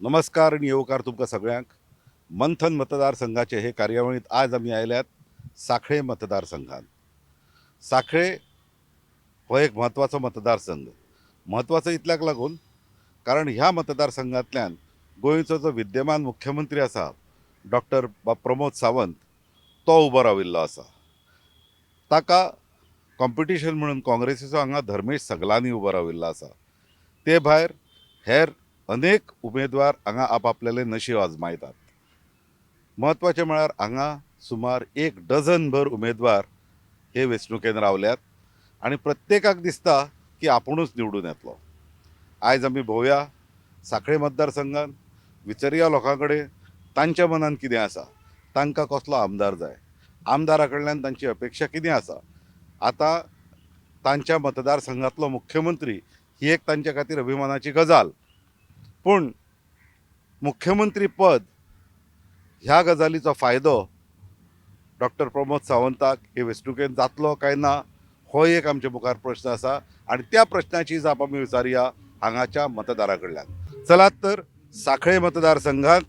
नमस्कार आनी येवकार तुमकां सगळ्यांक. मंथन मतदारसंघाचे हे कार्यावळींत आज आमी आयल्यात सांखळे मतदारसंघात. सांखळे हो एक म्हत्वाचो मतदारसंघ. म्हत्वाचो इतल्याक लागून कारण ह्या मतदारसंघांतल्यान गोंयचो जो विद्यमान मुख्यमंत्री आसा डॉक्टर प्रमोद सावंत तो उबो राविल्लो आसा. ताका कॉम्पिटिशन म्हणून काँग्रेसीचो हांगा धर्मेश सगलांनी उबो राविल्लो आसा. ते भायर हेर अनेक उमेदवार हांगा आपआपल्यालें नशीब आजमायतात. म्हत्वाचें म्हळ्यार हांगा सुमार एक डझन भर उमेदवार हे वेंचणुकेन रावल्यात आनी प्रत्येकाक दिसता की आपुणूच निवडून येतलो. आयज आमी भोवया सांखळे मतदारसंघात, विचारया लोकां कडेन तांच्या मनान कितें आसा, तांकां कसलो आमदार जाय, आमदारा कडल्यान तांची अपेक्षा कितें आसा. आतां तांच्या मतदारसंघांतलो मुख्यमंत्री ही एक तांच्या खातीर अभिमानाची गजाल, पूण मुख्यमंत्री पद ह्या गजालीचो फायदो डॉक्टर प्रमोद सावंताक हे वेंचणुकेंत जातलो काय ना हो एक आमचे मुखार प्रश्न आसा आनी त्या प्रश्नाची जाप आमी विचारुया हांगाच्या मतदारा कडल्यान. चलात तर सांखळे मतदारसंघात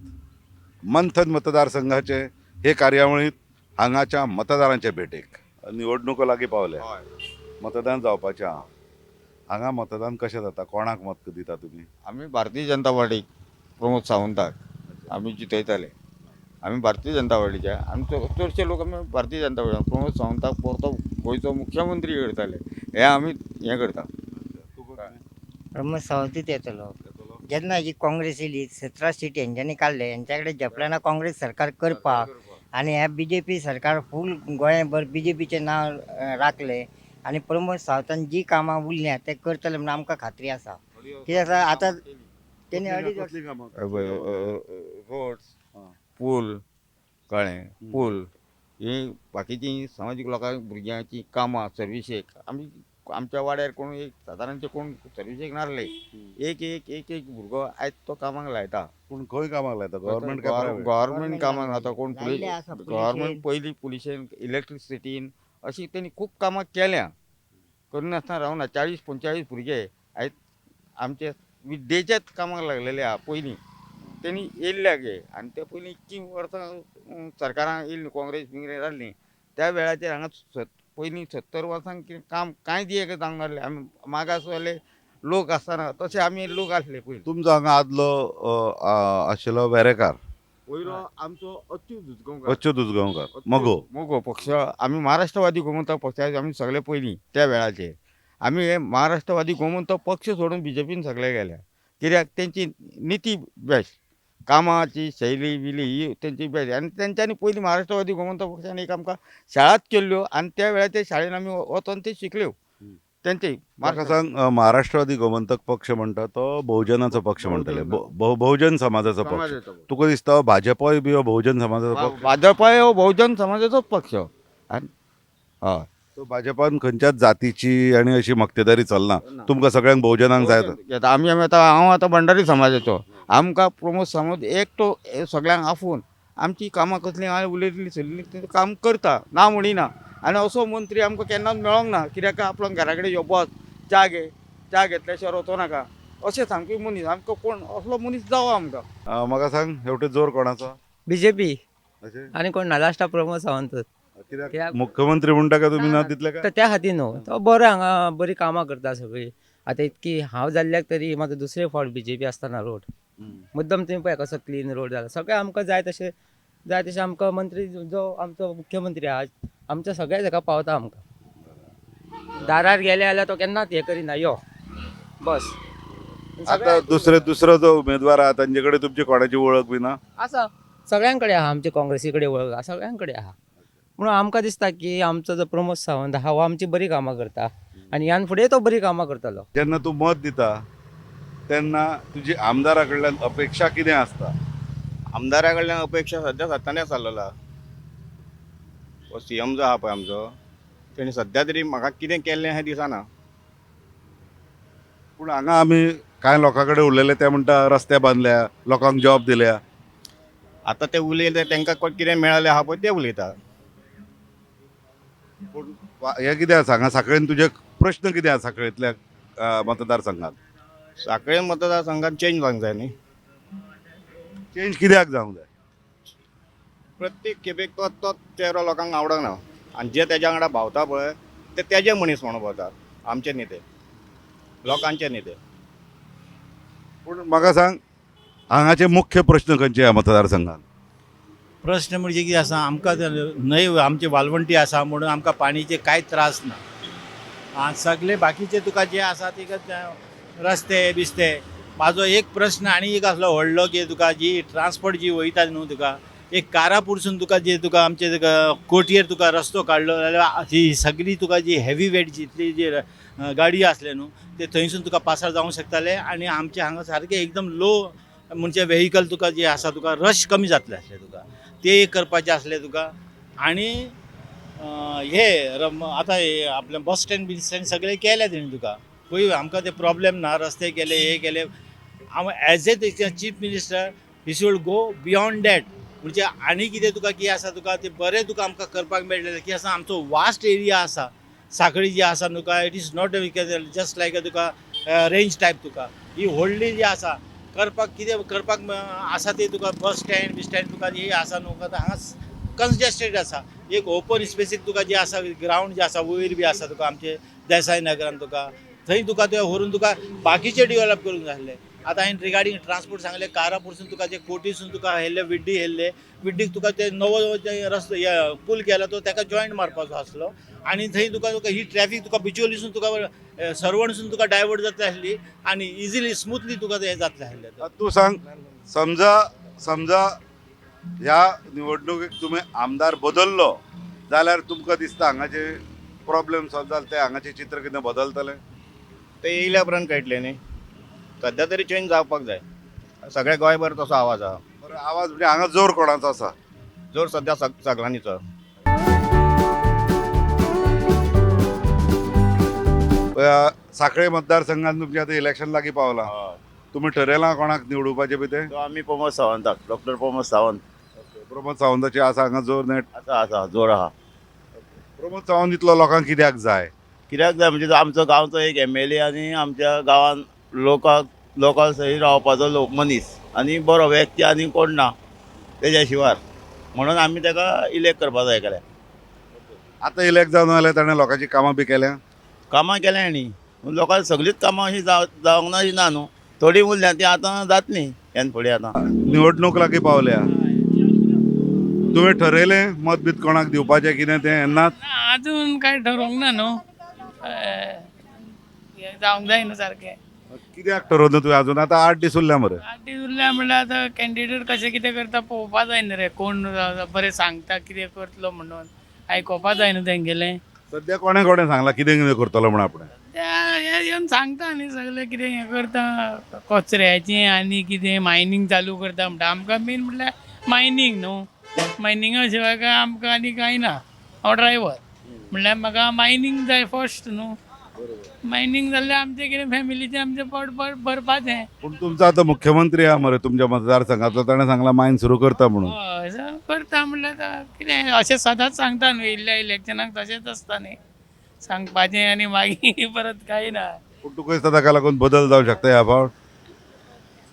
मंथन मतदारसंघाचे हे कार्यावळींत हांगाच्या मतदारांचे भेटेक. निवडणुको लागीं पावल्या, मतदान जावपाचें आहा. हांगा मतदान कशें जाता, कोणाक मत दिता तुमी? आमी भारतीय जनता पार्टी, प्रमोद सावंताक आमी जितयताले. आमी भारतीय जनता पार्टीचे, आमी चडशे लोक आमी भारतीय जनता पार्टी प्रमोद सावंताक परतो गोंयचो मुख्यमंत्री करताले हे आमी हें करता. प्रमोद सावंतूच येतलो. जेन्ना ही काँग्रेस येयली 17 सीट हेंच्यांनी काडले, हेंच्या कडेन झेपलें ना काँग्रेस सरकार करपाक आनी ह्या बी जे पी सरकार फूल गोंयभर बी जे पीचें नांव राखलें आनी प्रमोद सावंतान जी कामां उरल्या ते करतले म्हणून आमकां खात्री आसा. कित्याक आसा आतां तेणी अडीच वर्सां कसलीं कामां? रोड्स, पूल, कळ्ळें, पूल ही बाकीची समाजीक लोकांक भुरग्यांची कामां सर्विसेक. आमी आमच्या वाड्यार कोण एक सादारणचे कोण सर्विसेक नासले, एक एक एक एक भुरगो आयज तो कामाक लायता. पूण खंय कामाक लायता, गव्हर्मेंट काय प्रायव्हेट? गव्हर्मेंट कामाक लायता कोण, लायिल्ले आसा गव्हर्मेंट पुलिशेन. पयलीं पुलिशेन, इलेक्ट्रिसिटीन अशी तेणी खूब कामां केल्या, करिनासतना रावना. 40 45 भुरगे आयज आमचे विद्येच्याच कामाक लागलेले आहा. पयलीं तेणी येयल्ले गे आनी ते पयलीं इतकीं वर्सां सरकारां येयल्ली, काँग्रेस बिंग्रेस जाल्ली त्या वेळाचेर हांगा पयलीं 70 वर्सांक कितें काम कांयच एक जावंक नासलें. आमी मागासवाले लोक आसतना तशे आमी लोक आसले पयलीं. तुमचो हांगा आदलो आशिल्लो वेरेकार, पयलो आमचो अच्युत दुजगांवकार, अच्युत उजगांवकार, मगो. मगो पक्ष. आमी महाराष्ट्रवादी गोमंतक पक्षाचे आमी सगळे पयलीं त्या वेळाचेर आमी हे महाराष्ट्रवादी गोमंतक पक्ष सोडून बीजेपीन सगळे गेल्या. कित्याक तेंची निती बेस्ट, कामाची शैली बिली ही तेंची बेस्ट. आनी तेंच्यांनी पयलीं महाराष्ट्रवादी गोमंतक पक्षान एक आमकां शाळाच केल्ल्यो आनी त्या वेळार शाळेन आमी वचोन ते शिकल्यो तेंचे. म्हाका सांग, महाराष्ट्रवादी गोमंतक पक्ष म्हणटा तो बहुजनाचो पक्ष म्हणटले, बहुजन समाजाचो पक्ष. तुका दिसता भाजपय बी हो बहुजन समाजाचो पक्ष? भाजपाय हो बहुजन समाजाचोच पक्ष. आनी हय, सो भाजपान खंयच्याच जातीची आनी अशी मक्तेदारी चलना, तुमकां सगळ्यांक बहुजनांक जाय. आमी आमी आतां हांव आतां भंडारी समाजाचो, आमकां प्रमोद सावंत एकटो सगळ्यांक आफोवन आमची कामां कसलीं आहा उलयतली सगळीं ते काम करता, ना म्हणिना. आनी असो मंत्री आमकां केन्नाच मेळोंक ना. कित्याक आपल्या घरा कडेन यो बस, च्या घे, च्या घेतल्या शिवाय वचो नाका अशें सामकें मनीस आमकां. कोण असलो मनीस जावो आमकां. म्हाका सांग, हेवटे जोर कोणाचो? बीजेपी. अशें? आनी कोण ना, लास्टाक प्रमोद सावंतच. कित्याक? कित्याक? मुख्यमंत्री म्हणटा काय तुमी ना तितले काय? तर त्या खातीर न्हू, तो बरो हांगा बरी कामां करता सगळीं. आतां इतकी हांव जाल्ल्याक तरी म्हाका दुसरे फावट बीजेपी आसतना रोड मुद्दम तुमी पळय कसो क्लीन रोड जाला, सगळें आमकां जाय तशें, जाय तशें आमकां मंत्री जो आमचो मुख्यमंत्री आहा आमच्या सगळ्या जाका पावता. आमकां दारार गेले जाल्यार तो केन्नाच हें करिना, यो बस. आतां दुसरे दुसरो जो उमेदवार आहा तांचे कडेन तुमची कोणाची वळख बी ना? आसा, सगळ्यां कडेन आहा, आमचे काँग्रेसी कडेन वळख आहा, सगळ्यां कडेन आहा. म्हणून आमकां दिसता की आमचो जो प्रमोद सावंत आहा हो आमची बरी कामां करता आनी ह्यान फुडें तो बरी कामां करतलो. जेन्ना तूं मत दिता तेन्ना तुजी आमदारा कडल्यान अपेक्षा कितें आसता? आमदारा कडल्यान अपेक्षा सद्या सत्ताने चालला हो सी एम जो आहा पळय आमचो, तेणी सद्या तरी म्हाका कितें केल्लें हें दिसना. पूण हांगा आमी कांय लोकां कडेन उलयले, ते म्हणटा रस्ते बांदल्या, लोकांक जॉब दिल्या. आतां ते उलयले, तांकां कितें मेळ्ळें आहा पळय ते उलयता. पूण हें कितें आसा हांगा सांखळेन, तुजे प्रश्न कितें आसा सांखळेंतल्या मतदारसंघात? सांखळे मतदारसंघात चेंज जावंक जाय न्ही. चेंज कित्याक जावंक जाय? प्रत्येक खेपेक तो तोच चेरो लोकांक आवडना आनी जे तेज्या वांगडा भोंवता पळय ते तेजे मनीस म्हणून भोंवतात, आमचे न्ही ते, लोकांचे न्ही ते. पूण म्हाका सांग, हांगाचे मुख्य प्रश्न खंयचे ह्या मतदारसंघात? प्रश्न म्हणजे कितें आसा, आमकां न्हंय आमची वालवंटी आसा म्हणून आमकां पाणीचे कांय त्रास ना. आं, सगळे बाकीचे तुका जे आसा ते रस्ते बिस्ते. म्हाजो एक प्रश्न आनी एक आसलो व्हडलो की तुका जी ट्रान्सपोर्ट जी वयता न्हू तुका एक कारापूरसून तुका जे तुका आमचे तुका कोटयेर तुका रस्तो काडलो जाल्यार ही सगळी तुका जी हेवी वेट जितली जी गाडी आसले न्हू ते थंयसून तुका पासार जावंक शकताले आनी आमचे हांगा सारकें एकदम लो म्हणजे वेहिकल तुका जे आसा तुका रश कमी जातलें आसलें तुका, ते एक करपाचें आसलें तुका. आनी हे आतां हे आपलें बस स्टँड बी स्टँड सगळें केलें तेणी तुका, खंय आमकां ते प्रॉब्लेम ना, रस्ते केले हे केले. हांव as a chief minister he should go beyond that, म्हणजे आनी कितें तुका की आसा तुका ते बरें तुका आमकां करपाक मेळटलें. की आसा आमचो वास्ट एरिया आसा सांखळी जी आसा तुका, it is not just like तुका रेंज टायप तुका ही व्हडली जी आसा करपाक कितें करपाक आसा ते तुका बस स्टँड बी स्टँड तुका हे आसा न्हू आतां हांगा कंजस्टेड आसा. एक ओपन स्पेसीक तुका जे आसा ग्रावंड जे आसा वयर बी आसा तुका आमचे देसाय नगरान तुका थंय तुका ते व्हरून तुका बाकीचे डेवलप करूंक जाय आसले. आतां हांवें रिगार्डींग ट्रान्सपोर्ट सांगलें, कारापूरसून तुका जे कोटीसून तुका हेल्ले विड्डी हेल्ले विड्डीक तुका ते नवो ते रस्तो पूल केला तो ताका जॉयंट मारपाचो आसलो आनी थंय तुका तुका ही ट्रॅफीक तुका बिचोलीसून तुका सर्वणसून तुका डायवर्ट जातली आसली आनी इजिली स्मुथली तुका तें जातलें आसलें. तूं सांग, समजा समजा ह्या निवडणुकेक तुमी आमदार बदललो जाल्यार तुमकां दिसता हांगाचे प्रॉब्लेम सॉल्व जाले, ते हांगाचें चित्र कितें बदलतलें? ते येयल्या उपरांत कळटलें न्ही. सद्या तरी चेंज जावपाक जाय, सगळ्या गोंयभर तसो आवाज आहा. बरें, आवाज म्हणजे हांगा जोर कोणाचो आसा? जोर सद्या सगळ्यांनीचो. सांखळे मतदारसंघात तुमचें आतां इलेक्शन लागीं पावलां, तुमी ठरयलां कोणाक निवडुपाचें बी तें? आमी प्रमोद सावंताक, डॉक्टर प्रमोद सावंत. प्रमोद सावंताचे आसा हांगा जोर नेट? आसा आसा, जोर आहा. प्रमोद सावंत इतलो लोकांक कित्याक जाय? कित्याक जाय म्हणजे आमचो गांवचो एक MLA आनी आमच्या गांवान लोकां सयत रावपाचो लोक मनीस आनी बरो व्यक्ती आनी कोण ना तेज्या शिवार, म्हणून आमी ताका इलेक्ट करपा जाय केल्या. आतां इलेक्ट जावन जाल्यार ताणें लोकांची कामां बी केल्या? कामां केल्या न्ही, लोकांक सगळींच कामां अशीं जावंक ना अशी ना न्हू, थोडीं उरल्या ती आतां जातलीं ह्यान फुडें. आतां निवडणूक लागीं पावल्या, तुवें ठरयलें मत बीत कोणाक दिवपाचें कितें तें येन्नाच? अजून काय ठरोवंक ना न्हू, जावंक जाय न्हू सारकें. कित्याक ठरोवना तुवें अजून? आतां 8 दीस उरल्या मरे. 8 दीस उरल्या म्हणल्यार आतां कॅन्डिडेट कशें कितें करता पळोवपा जाय न्ही रे, कोण बरें सांगता कितें करतलो म्हणून आयकोपा जाय न्हू तेंगेलें. सद्या कोणें कोणें सांगलां कितें कितें करतलो म्हण आपणें? ते येवन सांगता न्ही सगळें कितें हें करता, कचऱ्याचें आनी कितें मायनींग चालू करता म्हणटा. आमकां मेन म्हणल्यार मायनींग न्हू, मायनिंगा शिवाय काय आमकां आनी कांय ना. हांव ड्रायव्हर म्हणल्यार म्हाका मायनींग जाय फर्स्ट न्हू, मायनींग जाल्यार आमचें कितें फॅमिलीचें आमचें पोट भरपाचें. पूण तुमचो आतां मुख्यमंत्री आहा मरे तुमच्या मतदारसंघातलो, ताणें सांगलां मायन सुरू करता म्हणून. हय करता म्हणल्यार आतां कितें अशें सदांच सांगता न्हू, येयल्ल्या इलेक्शनाक तशेंच आसता न्ही सांगपाचें आनी मागीर परत कांय ना. पूण तुका दिसता ताका लागून बदल जावंक शकता ह्या फावट?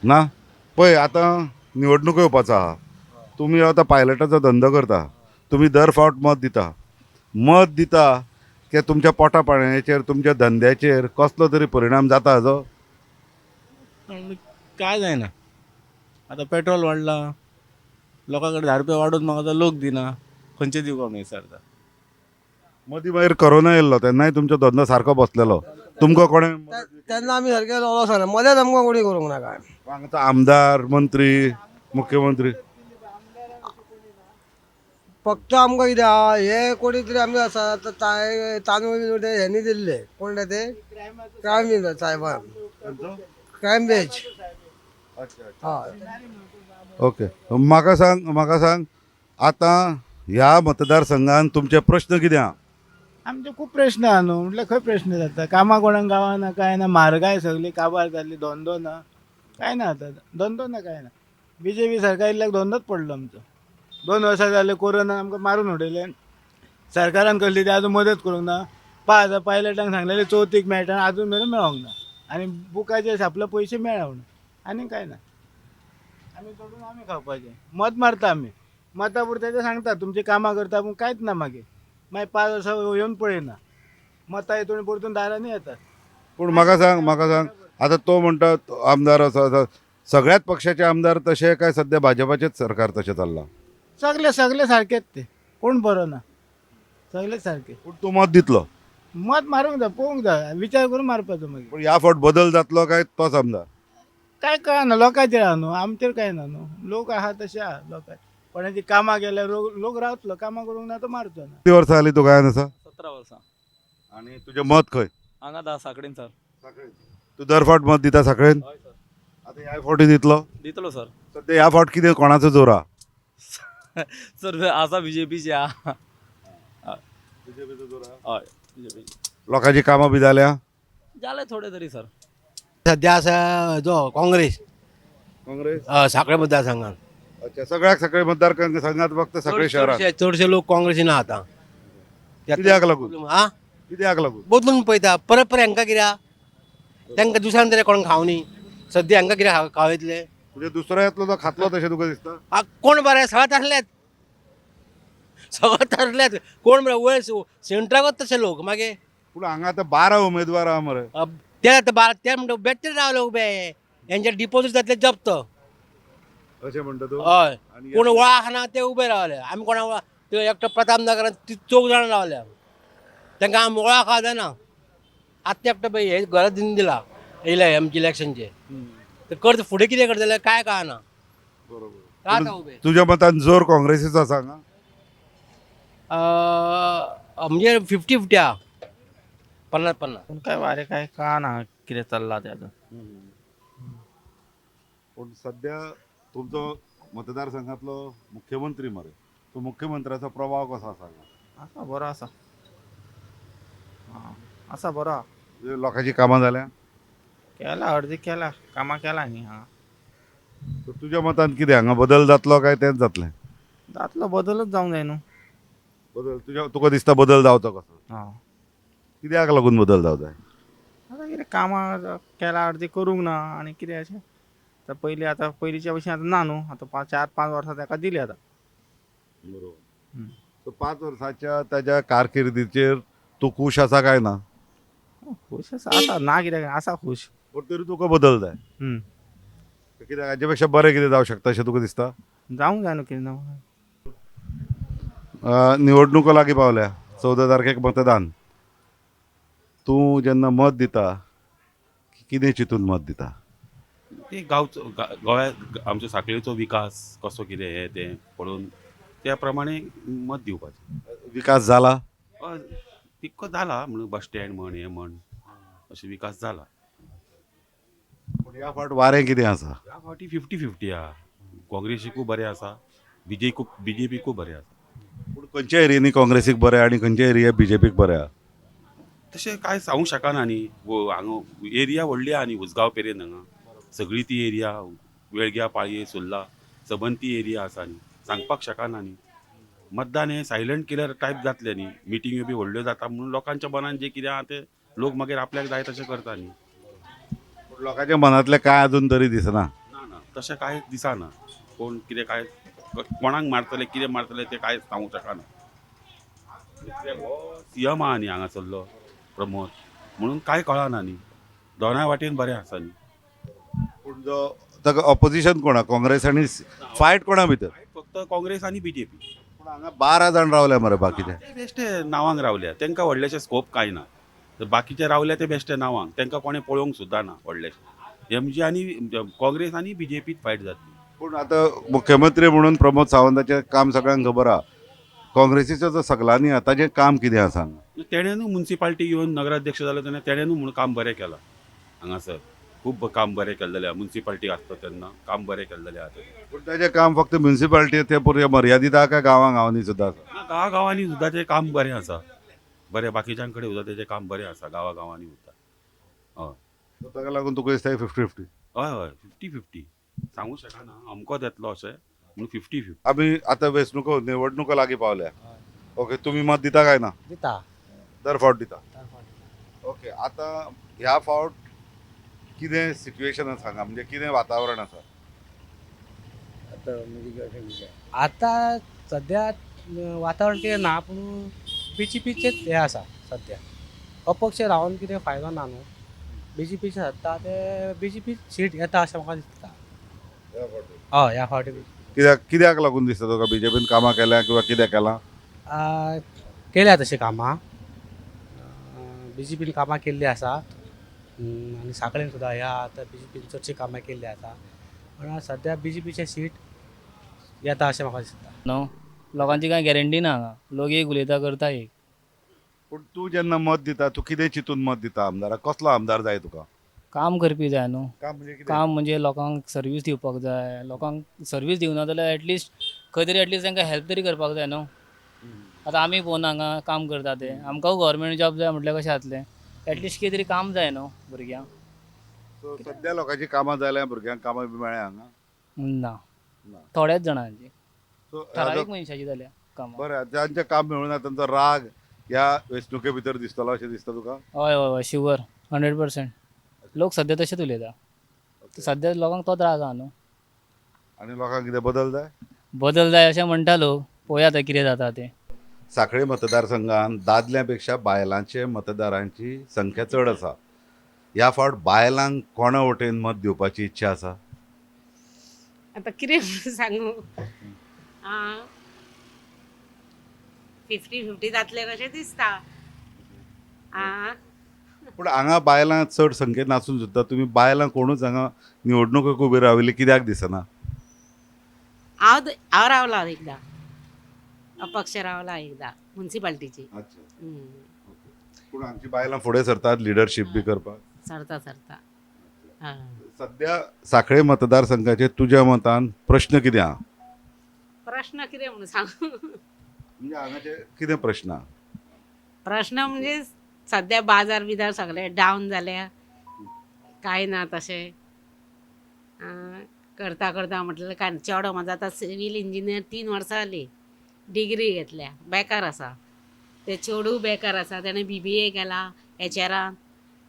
ना पळय आतां निवडणूक येवपाचो आहा, तुमी आतां पायलटाचो धंदो करता, तुमी दर फावट मत दिता, मत दिता की तुमच्या पोटा पाणयाचेर तुमच्या धंद्याचेर कसलो तरी परिणाम जाता हाजो? काय जायना, आतां पेट्रोल वाडलां, लोकां कडेन 10 रुपया वाडोवन म्हाका आतां लोक दिना, खंयचे दिवं कोण विचारता. मदीं मागीर कोरोना येयल्लो तेन्नाय तुमचो धंदो सारको बसलेलो, तुमकां कोणें तेन्ना आमी सारके लॉस जाले, मदींच आमकां कोणी करूंक ना काय. हांगाचो आमदार, मंत्री, मुख्यमंत्री फक्त आमकां कितें आहा हे कोणी तरी आमी आसा तांदूळ बिंदूळ ते हेणी दिल्ले, कोण ते क्रायम मिनिस्टर साहेबान, क्रायम ब्रँच. हय. ओके, म्हाका सांग, म्हाका सांग आतां ह्या मतदारसंघान तुमचे प्रश्न कितें आहा? आमचे खूब प्रश्न आहा न्हू, म्हटल्यार खंय प्रश्न जाता, कामां कोणाक गावना, कांय ना, म्हारगाय सगळी काबार जाल्ली, धंदो ना, कांय ना, आतां धंदो ना, कांय ना. बीजेपी सरकार इल्ल्याक धंदोच पडलो आमचो. 2 वर्सां जाले कोरोना आमकां मारून उडयलें. सरकारान कसली ती आजून मदत करूंक ना. 5000 पायलटांक सांगलेले चवथीक मेळटा, आजून मेरेन मेळोंक ना. आनी बुकाचे छापले पयशे मेळोंक ना, आनी कांय ना. आमी जोडून आमी खावपाचें, मत मारता आमी, मतां पुरतें ते सांगता तुमचीं कामां करता, पूण कांयच ना. मागीर मागीर 5 वर्सां येवन पळयना, मतां येतून परतून दारांनी येतात. पूण म्हाका सांग, म्हाका सांग आतां तो म्हणटा आमदार आसा, सगळ्याच पक्षाचे आमदार तशे काय सद्या भाजपाचेच सरकार तशें चल्लां? सगळे सगळे सारकेच ते, कोण बरो ना, सगळे सारके. पूण तूं मत दितलो? मत मारूंक जाय, पळोवंक जाय, विचार करून मारपाचो मागीर. पूण ह्या फावट बदल जातलो काय तोच आमदार? काय कळना, लोकांचेर आहा न्हू, आमचेर काय ना न्हू. लोक आहा तशे आहा, लोकांचे कोणाची कामां गेल्यार लोक रावतलो, कामां करूंक ना तो मारचो ना. कितलीं वर्सां जालीं तूं गोंयांत आसा? 17 वर्सां. आनी तुजें मत खंय? हांगा दा साकडेन सर. तूं दर फावट मत दिता साकडेन? हय सर. आतां ह्या फावटी दितलो? दितलो सर. सद्या ह्या फावट कितें कोणाचो जोर आहा? सर आसा बीजेपीचे आहा. बीजेपीचो जोर आहा? हय, बीजेपी. लोकांची कामां बी जाल्या? जाले थोडे तरी सर. सद्या आसा जो काँग्रेस. काँग्रेस? साखळे मतदारसंघात. अच्छा, सगळ्याक सगळे मतदार संघात फक्त सगळे शहरात चडशे लोक काँग्रेसीन आहा आतां. कित्याक लागून? आं, कित्याक लागून? बदलून पळयता परत परत. हांकां कित्याक, तांकां दुसऱ्यान तरी कोणाक खावनी, सद्या हांकां कित्याक खावयतले? म्हणजे दुसरो येतलो तो खातलो तशें तुका दिसता? कोण बरें, सगळें थारल्यात, सगळें थारल्यात, कोण बरें वयर सेंट्राकच तशे लोक मागीर. पूण हांगा आतां 12 उमेदवार आहा मरे. ते आतां 12 ते म्हणटा बेठे रावले उबे, हेंचे डिपोजीट जातले जप्त अशें म्हणटा तूं? हय, कोण वळख ना ते उबे रावले. आमी कोणा वळख, ते एकटो प्रताप नगरान ती 4 जाणां रावल्या, तांकां आमी वळख जायना. आतां एकटो पळय हे घरा दिवन दिला येयले आमचे इलेक्शनचे, ते करता फुडें कितें करतले काय कळना. बरोबर. तुज्या मतान जोर काँग्रेसीचो आसा हांगा? म्हणजे 50-50 आहा, 50-50. पूण काय वारें काय कळना कितें चल्लां तें आतां. पूण सद्या तुमचो मतदारसंघातलो मुख्यमंत्री मरे, तो मुख्यमंत्र्याचो प्रभाव कसो आसा? आसा बरो आसा, आसा बरो आहा. लोकांची कामां जाल्या? केला, अर्दी केला, कामां केला न्ही. हां, तुज्या मतान कितें हांगा बदल जातलो काय तेंच जातलें? जातलो, बदलच जावंक जाय न्हू. बदल तुज्या तुका दिसता बदल जावचो कसो? हां. कित्याक लागून बदल जावं जाय? आतां कितें कामां केला अर्दी करूंक ना, आनी कितें अशें आतां पयलीं, आतां पयलींच्या भशेन आतां ना न्हू. आतां 4-5 वर्सां ताका दिली आतां. बरोबर. 5 वर्साच्या ताज्या कारकिर्दीचेर तूं खूश आसा काय ना? खूश आसा, आसा ना कित्याक आसा खूश. पूण तरी तुका बदल जाय? कित्याक हाजे पेक्षा बरें कितें जावं शकता अशें तुका दिसता? जावंक जाय न्हू कितें ना. निवडणुको लागीं पावल्या, 14 तारखेक मतदान. तूं जेन्ना मत दिता कितें चिंतून मत दिता? ते गांवचो गोंया आमचो साखळेचो विकास कसो कितें हें तें पळोवन त्या प्रमाणे मत दिवपाचें. विकास जाला? हय, तितको जाला, म्हणून बस स्टँड म्हण हें म्हण अशें विकास जाला. पूण ह्या फावट वारें कितें आसा? ह्या फावटी 50-50 आहा. काँग्रेसीकूय बरें आसा, बीजेपीकूय बरें आसा. पूण खंयच्या एरियांनी काँग्रेसीक बरें आनी खंयच्या एरिया बीजेपीक बरें आहा? तशें कांय सांगूंक शकना न्ही. हांगा एरिया व्हडली आहा न्ही, उजगांव पेरेन हांगा सगळी ती एरिया, वेळग्या, पाळये, सुर्ला सबंद ती एरिया आसा न्ही, सांगपाक शकना न्ही. मतदान हें सायलंट किलर टायप जातलें न्ही, मिटिंग्यो बी व्हडल्यो जाता म्हणून लोकांच्या मनान जें कितें आहा तें लोक मागीर आपल्याक जाय तशें करता न्ही. पूण लोकांच्या मनांतलें कांय अजून तरी दिसना? ना ना, तशें कांय दिसना. कोण कितें काय कोणाक मारतले कितें मारतले तें कांय सांगूंक शकना. सीएम आहा न्ही हांगासरलो प्रमोद, म्हणून कांय कळना न्ही. दोनाय वाटेन बरें आसा न्ही. पूण जो ताका ऑपोजिशन कोणा, काँग्रेस आनी फायट कोणा भितर? फक्त काँग्रेस आनी बीजेपी. पूण हांगा 12 जाण रावल्या मरे बाकीचे. ते बेश्टे नांवांक रावल्या, तांकां व्हडलेशे स्कोप कांय ना. बाकीचे रावल्या ते बेश्टे नांवांक, तांकां कोणें पळोवंक सुद्दां ना व्हडलेशे. एमजी आनी काँग्रेस आनी बीजेपीत फायट जातली. पूण आतां मुख्यमंत्री म्हणून प्रमोद सावंताचें काम सगळ्यांक खबर आहा. काँग्रेसीचो जो सगळ्यांनी आहा ताजें काम कितें आसा? तेणेनू मुन्सिपाल्टी येवन नगराध्यक्ष जालो तेन्ना तेणेनू म्हणून काम बरें केलां हांगासर. खूब काम बरें केल्लेलें आहा. मुन्सिपाल्टी आसता तेन्ना काम बरें केल्लेलें आहा तेणें. पूण ताजें काम फक्त म्युनिसिपालिटी ते पुरतें मर्यादीत आहा काय गांवां गांवांनी सुद्दां आसा? ना, गांवा गांवांनी सुद्दां तें काम बरें आसा, बरें बाकीच्यां कडेन सुद्दां तेजें काम बरें आसा, गांवा गांवांनी सुद्दां. हय. सो ताका लागून तुका दिसता 50-50? हय हय, 50-50 सांगू शकना अमकोच येतलो अशें म्हणून, 50-50. आमी आतां वेंचणुको निवडणुको लागीं पावल्या. ओके, तुमी मत दिता काय ना? दिता. दर फावट दिता? ओके, आतां ह्या फावट कितें सिट्युएशन आसा हांगा, म्हणजे कितें वातावरण आसा? आतां सद्या वातावरण कितें ना, पूण बीजेपीचेच हें आसा सद्या. अपक्ष रावन कितें फायदो ना न्हू. बीजेपीचे सत्ता, ते बीजेपी सीट येता अशें म्हाका दिसता. हय, ह्या फावटी. कित्याक लागून दिसता तुका? बीजेपीन कामां केल्या किंवा कितें केलां? केल्या तशीं कामां, बीजेपीन कामां केल्लीं आसा आनी सांखळेन सुद्दां ह्या आतां बीजेपीन चडशीं कामां केल्लीं आसा, पूण सद्या बीजेपीचे सीट येता अशें म्हाका दिसता. न्हू, लोकांची कांय गॅरंटी ना हांगा, लोक एक उलयता करता एक. पूण तूं जेन्ना मत दिता, तूं कितें चिंतून मत दिता आमदाराक? कसलो आमदार जाय तुका? काम करपी जाय न्हू. काम म्हणजे कितें? काम म्हणजे लोकांक सर्वीस दिवपाक जाय. लोकांक सर्वीस दिवना जाल्यार एटलिस्ट खंय तरी एटलिस्ट तांकां हेल्प तरी करपाक जाय न्हू. आतां आमी पळोवन हांगा काम करता ते, आमकां गव्हर्मेंट जॉब जाय म्हटल्यार कशें जातलें? एटलिस्ट कितें तरी काम जाय न्हू भुरग्यांक. सो सद्या लोकांची कामां जाल्या, भुरग्यांक कामां बी मेळ्ळ्या हांगा? ना, थोड्याच जाणांची, सो ठरावीक मनशाची जाल्या कामां. बरें, जांचें काम मेळूना तांचो राग ह्या वेंचणुके भितर दिसतलो अशें दिसता तुका? हय हय हय, शुवर 100%. लोक सद्या तशेंच उलयता, सद्या लोकांक तो त्रास आहा न्हू. आनी लोकांक कितें बदल जाय? बदल जाय अशें म्हणटा लोक, पळोवया आतां कितें जाता तें. सांखळे मतदारसंघात दादल्यां पेक्षा बायलांचे मतदारांची संख्या चड आसा. ह्या फावट बायलांक कोणा वटेन मत दिवपाची इच्छा आसा? आतां कितें सांगू, 50-50 जातलें कशें दिसता. पूण हांगा बायलां चड संख्येन आसून सुद्दां तुमी बायलां कोणूच हांगा निवडणुकेक उबी राविल्ली कित्याक दिसना? हांव रावलां एकदां, अपक्ष रावला एकदां मुन्सिपाल्टीची. अच्छा, पूण आमची बायलां फुडें सरतात लिडरशीप बी करपाक? सरता सरता. सद्या सांखळे मतदारसंघाचे तुज्या मतान प्रश्न कितें आहा? प्रश्न कितें म्हणून सांगू, म्हणजे हांगाचे कितें प्रश्न आहा? प्रश्न म्हणजे सद्या बाजार बिजार सगळे डावन जाल्या, कांय ना तशें. करता करता म्हटलें काय चेडो म्हाजो आतां सिवील इंजिनियर 3 वर्सां जालीं डिग्री घेतल्या, बेकार आसा. ते चेडूं बेकार आसा, तेणें BBA केला एचआरान.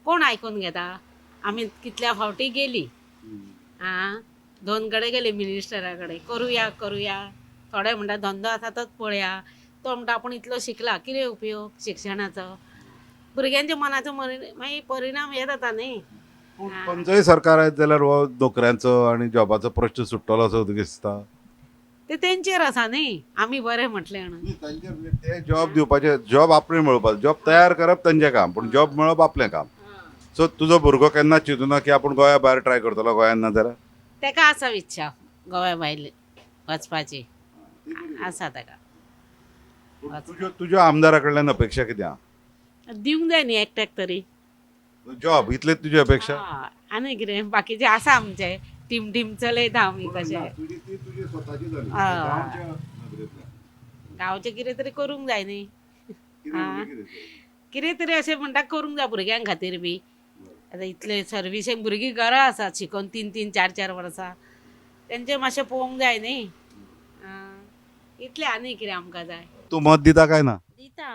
कोण आयकून घेता? आमी कितल्या फावटी गेली, आं 2 कडेन गेली मिनिस्टरा कडेन, करुया करुया. थोडे म्हणटा धंदो आसा तोच पळया, तो म्हणटा आपूण इतलो शिकला कितें उपयोग शिक्षणाचो? भुरग्यांच्या मनाचो मागीर परिणाम हे जाता न्ही. खंयचोय सरकार आयत जाल्यार हो नोकऱ्यांचो आनी जॉबाचो प्रश्न सुट्टलो असो तुका दिसता? ते तेंचेर आसा न्ही, आमी बरें म्हटलें म्हणून. ते जॉब दिवपाचे, जॉब आपणें मेळोवपाचो, जॉब तयार करप तांचें काम, पूण जॉब मेळप आपलें काम. सो तुजो भुरगो केन्ना चिंतूना की आपूण गोंया भायर ट्राय करतलो, गोंयान ना जाल्यार? ताका आसा इच्छा गोंया भायर वचपाची, आसा ताका. तुज्या आमदारा कडल्यान अपेक्षा कितें आहा? दिवंक जाय न्ही एकट्याक तरी जॉब, इतलेच तुजी अपेक्षा? आनी कितें बाकीचे आसा आमचे टीम टीम चलयता आमी कशें. गांवचें कितें तरी करूंक जाय न्ही, कितें तरी अशें म्हणटा करूंक जाय भुरग्यां खातीर बी. आतां इतले सर्विसेक भुरगीं घरा आसात शिकोन 3-3, 4-4 वर्सां, तेंचें मातशें पळोवंक जाय न्ही. इतलें आनी कितें आमकां जाय. तूं मत दिता काय ना? दिता.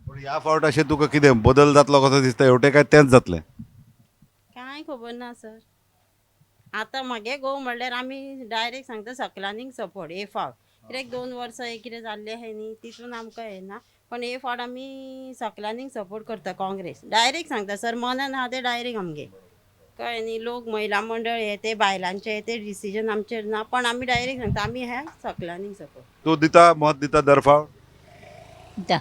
पूण ह्या फावट अशें तुका कितें बदल जातलो कसो दिसता हेवटे काय तेंच जातलें? कांय खबर ना सर. आतां म्हागे घोव म्हणल्यार आमी डायरेक्ट सांगता सकलांनीक सपोर्ट हे फावट, कित्याक 2 वर्सां हे कितें जाल्लें आसा न्ही तितून आमकां हें ना, पण हे फावट आमी सकलांनीक सपोर्ट करता. काँग्रेस डायरेक्ट सांगता सर, मनान आहा तें डायरेक्ट आमगे, कळ्ळें न्ही. लोक महिला मंडळ हे ते बायलांचे ते डिसिजन आमचेर ना, पण आमी डायरेक्ट सांगता आमी ह्या सकलांनीक सपोर्ट. तूं दिता मत दिता दर फावट? दिता.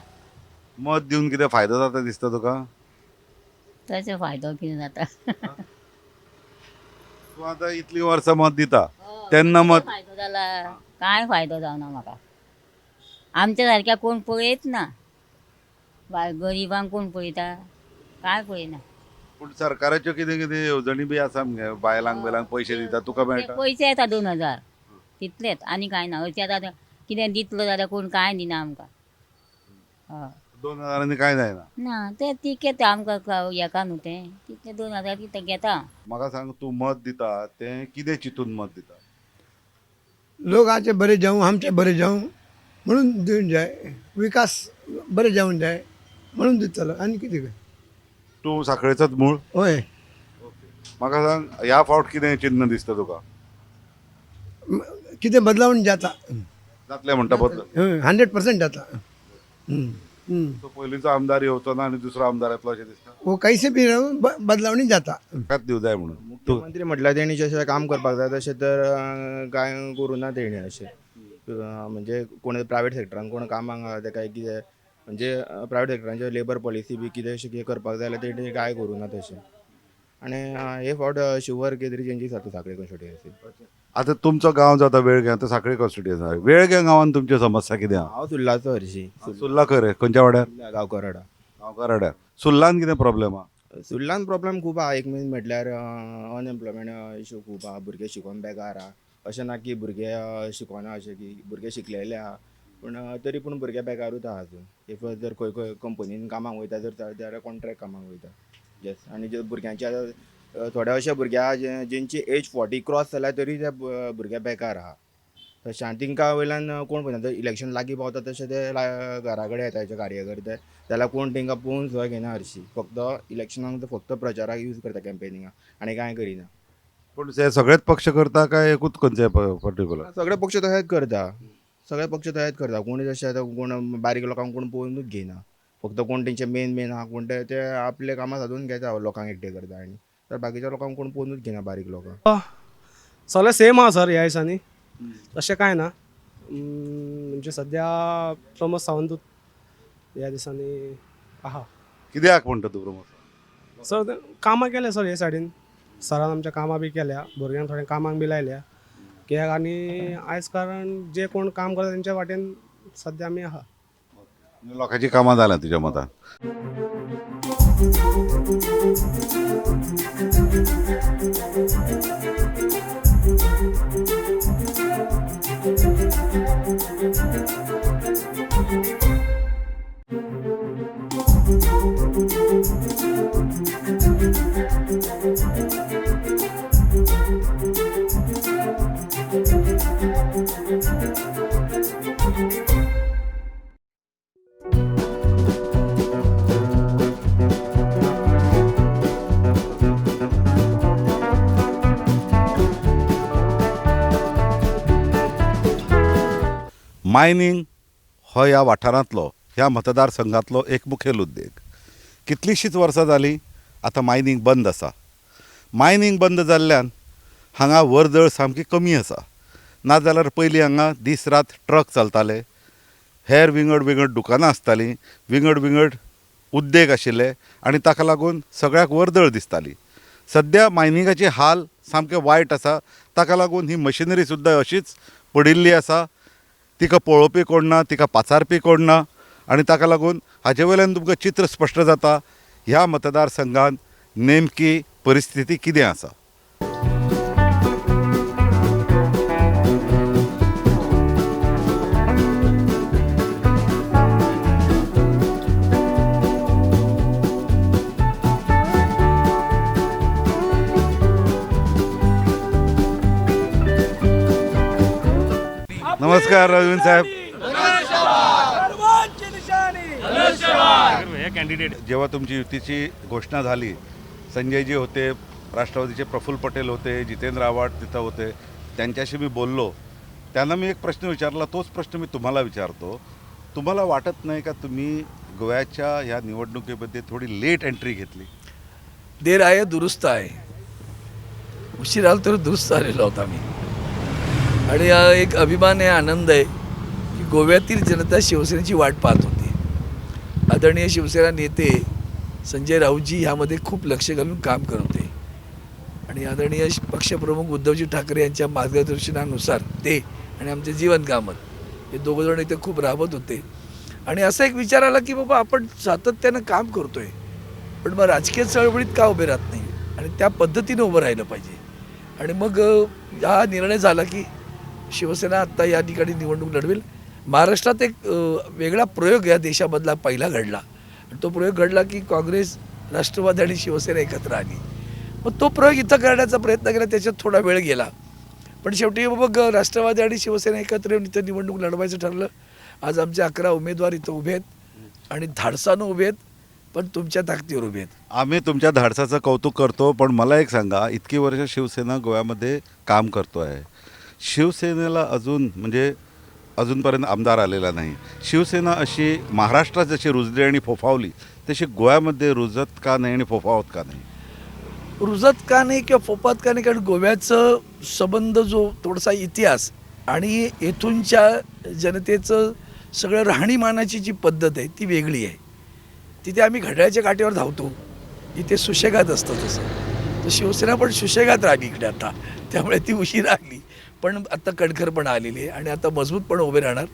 मत दिवन कितें फायदो जाता दिसता तुका? ताचो फायदो कितें जाता? तूं आतां इतलीं वर्सां मत दिता तेन्ना मत फायदो जाला? कांय फायदो जावना म्हाका. आमच्या सारक्या कोण पळयत ना, गरिबांक कोण पळयता? कांय पळयना. पूण सरकाराच्यो कितें कितें येवजणी बी आसा मगे, बायलांक बियलांक पयशे दिता, तुका मेळटा? पयशे येता 2000 तितलेच आनी कांय ना. हरशीं आतां कितें दितलो जाल्यार कोण कांय दिना आमकां. हय. 2000 कांय जायना? ना, ते तिकेट आमकां हेका न्हू तें तितले 2000 कितें घेता. म्हाका सांग, तूं मत दिता तें कितें चिंतून मत दिता? लोकांचे बरें जावं, आमचें बरें जावं म्हणून दिवन जाय, विकास बरें जावन जाय म्हणून दितलो आनी कितें. तूं साखळेचोच मूळ? हय. म्हाका सांग, ह्या फावट कितें चिन्न दिसता तुका? कितें बदलावण जाता. जातलें म्हणटा बदल? 100% जाता. तो पयलींचो आमदार येवचो ना आनी दुसरो आमदार येतलो अशें दिसता? वो कैसे बी बदलावणी जाता. ताकाच दिवं जाय म्हणून. मुख्यमंत्री म्हटल्यार तेणी जशें काम करपाक जाय तशें तर कांय करूं ना तेणी अशें. म्हणजे कोण प्रायवेट सेक्टरान कोण कामाक आहा तेका कितें म्हणजे प्रायवेट सेक्टरांचे लेबर पॉलिसी बी कितें अशें कितें करपाक जाय जाल्यार तेणी कांय करूं ना तशें. आनी हे फावट शुवर कितें तरी चेंजीस जाता साखळे कॉन्स्टिट्युएन्सी. आतां तुमचो गांव जो आतां वेळग्यां, तो साखळे कॉन्स्टिट्युएन्सी, वेळग्यां गांवांत तुमच्यो समस्या कितें आहा? हांव सुर्लाचो हरशीं. सुर्ला खंय? खंयच्या वाड्यार? गांवकारवाडा. गांवकारवाड्यार. सुर्लान कितें प्रॉब्लेम आहा? सुर्लान प्रॉब्लेम खूब आहा. एक मेन म्हटल्यार अनएम्प्लॉयमेंट इशू खूब आहा. भुरगे शिकोन बेकार आहा. अशें ना की भुरगे शिकोना, अशें की भुरगे शिकलेले आहा पूण तरी पूण भुरगे बेकारूच आहा अजून. If जर खंय खंय कंपनीन कामाक वयता जर जाल्यार कॉन्ट्रॅक्ट कामाक वयता. येस. आनी जे भुरग्यांचे आतां थोडे अशे भुरगे आहा जेंची एज 40 क्रॉस जाल्या तरी ते भुरगे बेकार आहा. तशें आनी तेंकां वयल्यान कोण पळयना, जर इलेक्शन लागीं पावता तशें ते घरा कडेन येता जे कार्यकर्ते, जाल्यार कोण तेंकां पळोवन सुद्दां घेना हरशीं. फक्त इलेक्शनाक फक्त प्रचाराक यूज करता, कॅम्पेनिंगाक, आनी कांय करिना. पूण हे सगळेच पक्ष करता काय एकूच खंयचे पर्टिक्युलर? सगळे पक्ष तशेंच करता, सगळे पक्ष तशेंच करता. कोण जशें आतां कोण बारीक लोकांक कोण पळोवनूच घेयना, फक्त कोण तेंचे मेन मेन आहा कोण ते आपले कामां सादून घेता, लोकांक एकटे करता आनी तर बाकीच्या लोकांक कोण पळोवनूच घेयना बारीक लोकांक. सगळें सेम आहा सर ह्या दिसांनी, तशें कांय ना. म्हणजे सद्या प्रमोद सावंतूच ह्या दिसांनी आहा. कित्याक म्हणटा तूं प्रमोद? सर कामां केल्या सर हे सायडीन, सरान आमच्या कामां बी केल्या, भुरग्यांक थोड्या कामांक बी लायल्या कित्याक. आनी आयज कारण जे कोण काम करता तेंच्या वाटेन सद्या आमी आहा. लोकांची कामां जाल्या तुज्या मतान? मायनींग हो ह्या वाठारांतलो, ह्या मतदारसंघांतलो एक मुखेल उद्देग. कितलींशींच वर्सां जालीं आतां मायनींग बंद आसा. मायनींग बंद जाल्ल्यान हांगा वर्दळ सामकी कमी आसा. नाजाल्यार पयलीं हांगा दीस रात ट्रक चलताले, हेर विंगड विंगड दुकानां आसतालीं, विंगड विंगड उद्देग आशिल्ले आनी ताका लागून सगळ्याक वर्दळ दिसताली. सद्या मायनिंगाचे हाल सामके वायट आसा. ताका लागून ही मशिनरी सुद्दां अशीच पडिल्ली आसा. तिका पळोवपी कोण ना, तिका पाचारपी कोण ना आनी ताका लागून हाजे वयल्यान तुमकां चित्र स्पश्ट जाता ह्या मतदारसंघांत नेमकी परिस्थिती कितें आसा. नमस्कार रवींद्र साहेब. जेव्हा तुमची युतीची घोषणा झाली, संजयजी होते, राष्ट्रवादीचे प्रफुल्ल पटेल होते, जितेंद्र आव्हाड तिथं होते, त्यांच्याशी मी बोललो. त्यांना मी एक प्रश्न विचारला, तोच प्रश्न मी तुम्हाला विचारतो. तुम्हाला वाटत नाही का तुम्ही गोव्याच्या ह्या निवडणुकीमध्ये थोडी लेट एंट्री घेतली? देर आहे दुरुस्त आहे, उशीर आलो तर दुरुस्त आलेलो होता मी. आणि एक अभिमान आहे, आनंद आहे की गोव्यातील जनता शिवसेनेची वाट पाहत होती. आदरणीय शिवसेना नेते संजय राऊतजी ह्यामध्ये खूप लक्ष घालून काम करत होते आणि आदरणीय पक्षप्रमुख उद्धवजी ठाकरे यांच्या मार्गदर्शनानुसार ते आणि आमचे जीवन कामत हे दोघंजण इथे खूप राबत होते. आणि असा एक विचार आला की बाबा आपण सातत्यानं काम करतोय, पण मग राजकीय चळवळीत का उभे राहत नाही आणि त्या पद्धतीनं उभं राहिलं पाहिजे. आणि मग हा निर्णय झाला की शिवसेना आत्ता या ठिकाणी निवडणूक लढवेल. महाराष्ट्रात एक वेगळा प्रयोग या देशामधला पहिला घडला आणि तो प्रयोग घडला की काँग्रेस, राष्ट्रवादी आणि शिवसेना एकत्र आली. मग तो प्रयोग इथं करण्याचा प्रयत्न केला, त्याच्यात थोडा वेळ गेला, पण शेवटी मग राष्ट्रवादी आणि शिवसेना एकत्र येऊन इथं निवडणूक लढवायचं ठरलं. आज आमचे 11 उमेदवार इथं उभे आहेत आणि धाडसानं उभे आहेत, पण तुमच्या ताकदीवर उभे आहेत. आम्ही तुमच्या धाडसाचं कौतुक करतो, पण मला एक सांगा, इतकी वर्ष शिवसेना गोव्यामध्ये काम करतो आहे, शिवसेनेला अजून म्हणजे अजूनपर्यंत आमदार आलेला नाही. शिवसेना अशी महाराष्ट्रात जशी रुजली आणि फोफावली तशी गोव्यामध्ये रुजत का नाही आणि फोफावत का नाही? रुजत का नाही किंवा फोफावत का नाही, कारण गोव्याचं संबंध जो थोडासा इतिहास आणि येथूनच्या जनतेचं सगळं राहणीमानाची जी पद्धत आहे ती वेगळी आहे. तिथे आम्ही घड्याळाच्या काठीवर धावतो, इथे सुशेगात असतं. तसं तर शिवसेना पण सुशेगात राहिली इकडे आता, त्यामुळे ती उशिरा आली, पण आता कणखरपणा आलेली आहे आणि आता मजबूत पण उभे राहणार.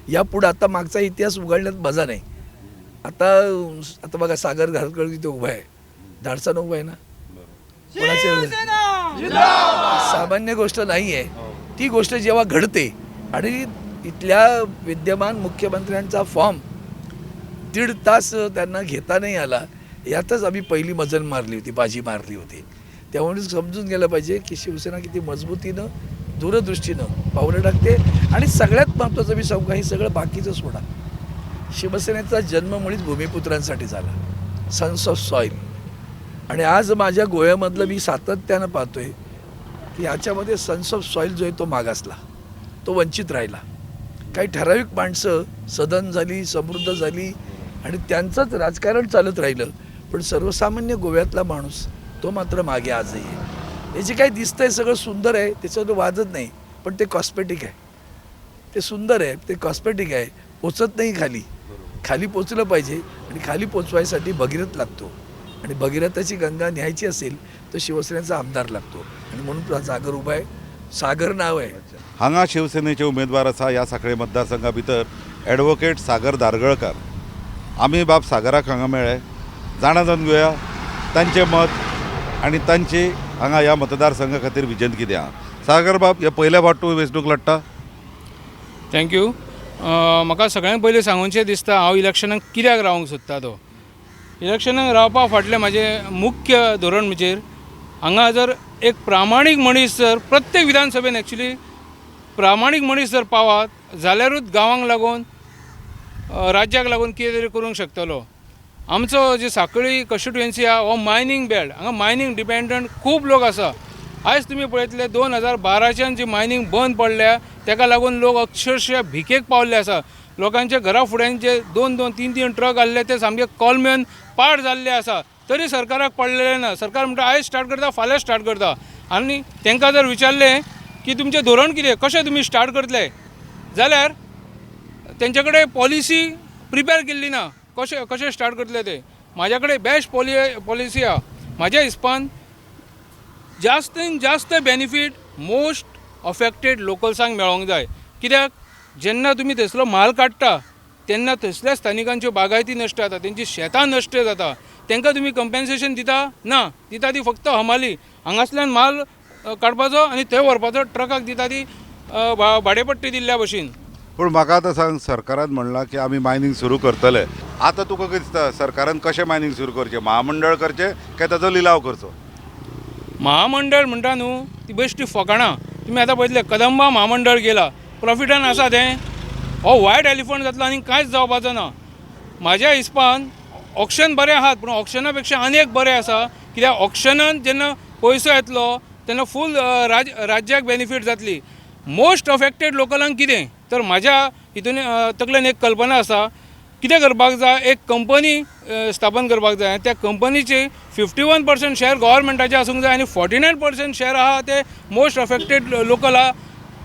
यापुढं आता मागचा इतिहास उघडण्यात मजा नाही. आता आता बघा, सागर धारगळ तिथे उभा आहे, धाडसानं उभा आहे ना, कोणाचे सामान्य गोष्ट नाही आहे ती गोष्ट. जेव्हा घडते आणि इथल्या विद्यमान मुख्यमंत्र्यांचा फॉर्म 1.5 तास त्यांना घेता नाही आला, यातच आम्ही पहिली मजल मारली होती, बाजी मारली होती. त्यामुळे समजून गेलं पाहिजे की शिवसेना किती मजबूतीनं, दूरदृष्टीनं पावलं टाकते. आणि सगळ्यात महत्त्वाचं मी सांगू का, हे सगळं बाकीचं सोडा, शिवसेनेचा जन्म मुळीच भूमिपुत्रांसाठी झाला, सन्स ऑफ सॉईल. आणि आज माझ्या गोव्यामधलं मी सातत्यानं पाहतोय की याच्यामध्ये सन्स ऑफ सॉईल जो आहे तो मागासला, तो वंचित राहिला. काही ठराविक माणसं सदन झाली, समृद्ध झाली आणि त्यांचंच राजकारण चालत राहिलं, पण सर्वसामान्य गोव्यातला माणूस तो मात्र मागे आजही आहे. हे जे काही दिसतंय सगळं सुंदर आहे, त्याच्यावर वादच नाही, पण ते कॉस्मेटिक आहे. ते सुंदर आहे, ते कॉस्मेटिक आहे, पोचत नाही खाली. खाली पोचलं पाहिजे आणि खाली पोचवायसाठी भगीरथ लागतो आणि भगीरथाची गंगा न्यायची असेल तर शिवसेनेचा आमदार लागतो आणि म्हणून सागर उभा आहे, सागर नाव आहे. हांगा शिवसेनेचे उमेदवार आसा ह्या साखळे मतदारसंघा भितर ॲडव्होकेट सागर धारगळकार. आमी बाब सागराक हांगा मेळ्ळे, जाणा जावन घेवया तांचें मत आनी तांची हांगा ह्या मतदारसंघा खातीर विजन कितें आहा. सागर बाब, हे पयल्या फावट तूं वेंचणूक लढटा. Thank you. म्हाका सगळ्यांत पयलीं सांगूनशें दिसता हांव इलेक्शनाक कित्याक रावंक सोदता तो. इलेक्शनाक रावपा फाटलें म्हाजें मुख्य धोरण म्हणजे हांगा जर एक प्रामाणीक मनीस जर प्रत्येक विधानसभेन एक्चुली प्रामाणीक मनीस जर पावत जाल्यारूच गांवांक लागून राज्याक लागून कितें तरी करूंक शकतलो. आमचो जे साखळी कॉन्स्टिट्युएन्सी आहा हो मायनींग बेल्ट, हांगा मायनींग डिपेंडंट खूब लोक आसा. आयज तुमी पळयतले 2012च्यान जी मायनींग बंद पडल्या तेका लागून लोक अक्षरशः भिकेक पावल्ले आसा. लोकांच्या घरा फुड्यान जे 2-2, 3-3 ट्रक आहले ते सामके कोलमेन पाड जाल्ले आसा, तरी सरकाराक पडलेलें ना. सरकार म्हणटा आयज स्टार्ट करता, फाल्यां स्टार्ट करता. आनी तांकां जर विचारलें की तुमचें धोरण कितें, कशें तुमी स्टार्ट करतले, जाल्यार तेंचे कडेन पॉलिसी प्रिपेर केल्ली ना, कशें कशें स्टार्ट करतले ते. म्हाज्या कडेन बेस्ट पॉलिसी आहा. म्हाज्या हिसपान जास्तीन जास्त बेनिफीट मोस्ट अफेक्टेड लोकल्सांक मेळोंक जाय. कित्याक जेन्ना तुमी थंयसलो म्हाल काडटा तेन्ना थंयसल्या स्थानिकांच्यो बागायती नश्ट जाता, तेंची शेतां नश्ट जाता, तांकां तुमी कंपेन्सेशन दिता ना, दिता ती फक्त हमाली. हांगासल्यान म्हाल काडपाचो आनी थंय व्हरपाचो, ट्रकाक दिता ती भाडेपट्टी दिल्ल्या भशेन. पूण म्हाका आतां सांग, सरकारान म्हणलां की आमी मायनींग सुरू करतले, आतां तुका कितें दिसता सरकारान कशें मायनींग सुरू करचें, महामंडळ करचें काय ताचो लिलाव करचो? महामंडळ म्हणटा न्हू ती बेश्टी फकाणां. तुमी आतां पळयतले कदंबा महामंडळ गेला, प्रॉफिटान आसा तें, हो वायट एलिफंट जातलो आनी कांयच जावपाचो ना. म्हाज्या हिसपान ऑक्शन बरें आहात, पूण ऑक्शना पेक्षा आनी एक बरें आसा, कित्याक ऑक्शनान जेन्ना पयसो येतलो तेन्ना फूल राज्याक बेनिफीट जातली. मोस्ट अफेक्टेड लोकलांक कितें तर म्हाज्या हितून तकलेन एक कल्पना आसा, कितें करपाक जाय, एक कंपनी स्थापन करपाक जाय. त्या कंपनीचे 51% शेअर गव्हर्मेंटाचे आसूंक जाय आनी 49% शेअर आहा ते मोस्ट अफेक्टेड लोकल आहा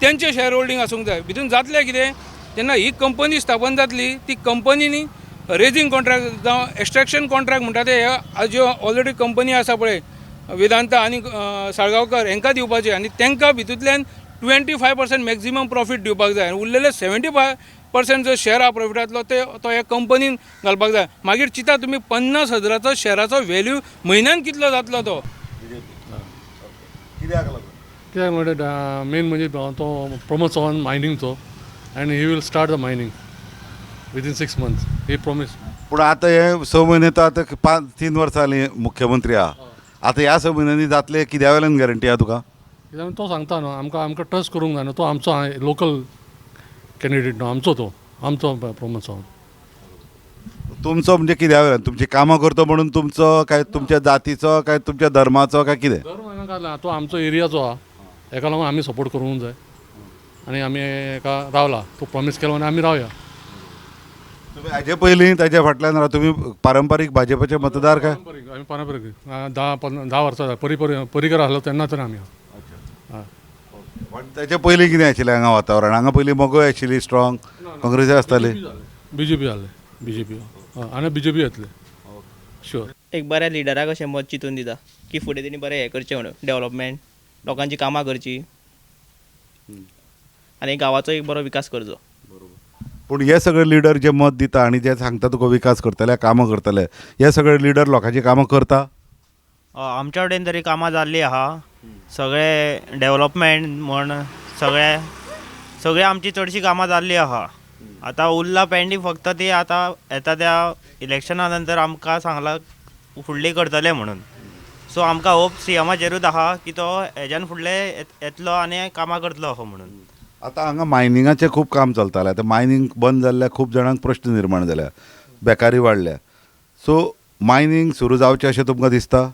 तेंचे शेअर होल्डींग आसूंक जाय. भितून जातलें कितें, जेन्ना ही कंपनी स्थापन जातली ती कंपनीनी रेजींग कॉन्ट्रॅक्ट जावं एक्स्ट्रेक्शन कॉन्ट्रॅक्ट म्हणटा ते ज्यो ऑलरेडी कंपनी आसा पळय वेदांता आनी साळगांवकर हांकां दिवपाचें आनी तांकां भितूंतल्यान 25% मॅक्झिमम प्रॉफीट दिवपाक जाय आनी उरलेले 75 50% जो शेअर आहा प्रॉफिटांतलो ते तो ह्या कंपनीन घालपाक जाय. मागीर चिंता तुमी 50,000चो शेअराचो व्हॅल्यू म्हयन्यान कितलो जातलो तो. कित्याक लागून? कित्याक म्हणल्यार मेन म्हणजे तो प्रमोद चव्हाण मायनिंगचो आनी he will start the mining within 6 months he promise. पूण आतां हे 6 म्हयने तर आतां 5-3 वर्सां जालीं मुख्यमंत्री आहा, आतां ह्या 6 म्हयन्यांनी जातले कित्या वेल्यान गॅरंटी आहा तुका? कित्याक तो सांगता न्हू आमकां, आमकां ट्रस्ट करूंक जाय न्हू. तो आमचो लोकल कॅन्डिडेट न्हू, आमचो तो, आमचो प्रमोद चव्हाण. तुमचो म्हणजे कित्या वेल्यान? तुमची कामां करता म्हणून तुमचो काय तुमच्या जातीचो काय तुमच्या धर्माचो काय कितें? धर्म घालना, तो आमचो एरियाचो आहा, हेका लागून आमी सपोर्ट करूंक जाय आनी आमी हेका रावला. तो प्रॉमीस केलो आनी आमी रावया. तुमी हाजे पयलीं ताच्या फाटल्यान राव, तुमी पारंपारीक भाजपाचे मतदार काय? आमी पारंपारीक 10 वर्सां परिकर आसलो तेन्ना तर आमी. पण ताचे पयलीं कितें आशिल्लें हांगा वातावरण? हांगा पयलीं मगोय आशिल्ली स्ट्रॉंग, काँग्रेसी आसताली, बीजेपी जाले, बीजेपी आनी बीजेपी येतले शुअर. एक बऱ्या लिडराक अशें मत चिंतून दिता की फुडें तेणी बरें हें करचें म्हणून, डेवलपमेंट, लोकांची कामां करची आनी गांवाचो एक बरो विकास करचो. पूण हे सगळे लिडर जे मत दिता आनी जे सांगता तुका विकास करतले, कामां करतले, हे सगळे लिडर लोकांची कामां करता? आमच्या वटेन तरी कामां जाल्लीं आहा, सगळे डेवलपमेंट म्हण सगळे सगळे आमची चडशीं कामां जाल्लीं आहा. आतां उरला पेंडींग फक्त ती आतां येता त्या इलेक्शना नंतर आमकां सांगलां फुडली करतले म्हणून. सो आमकां होप सीएमाचेरूच आहा की तो हेज्यान फुडले येतलो आनी कामां करतलो असो म्हणून. आतां हांगा मायनिंगाचें खूब काम चलतालें, आतां मायनींग बंद जाल्ल्याक खूब जाणांक प्रश्न निर्माण जाल्या, बेकारी वाडल्या. सो मायनींग सुरू जावचें अशें तुमकां दिसता?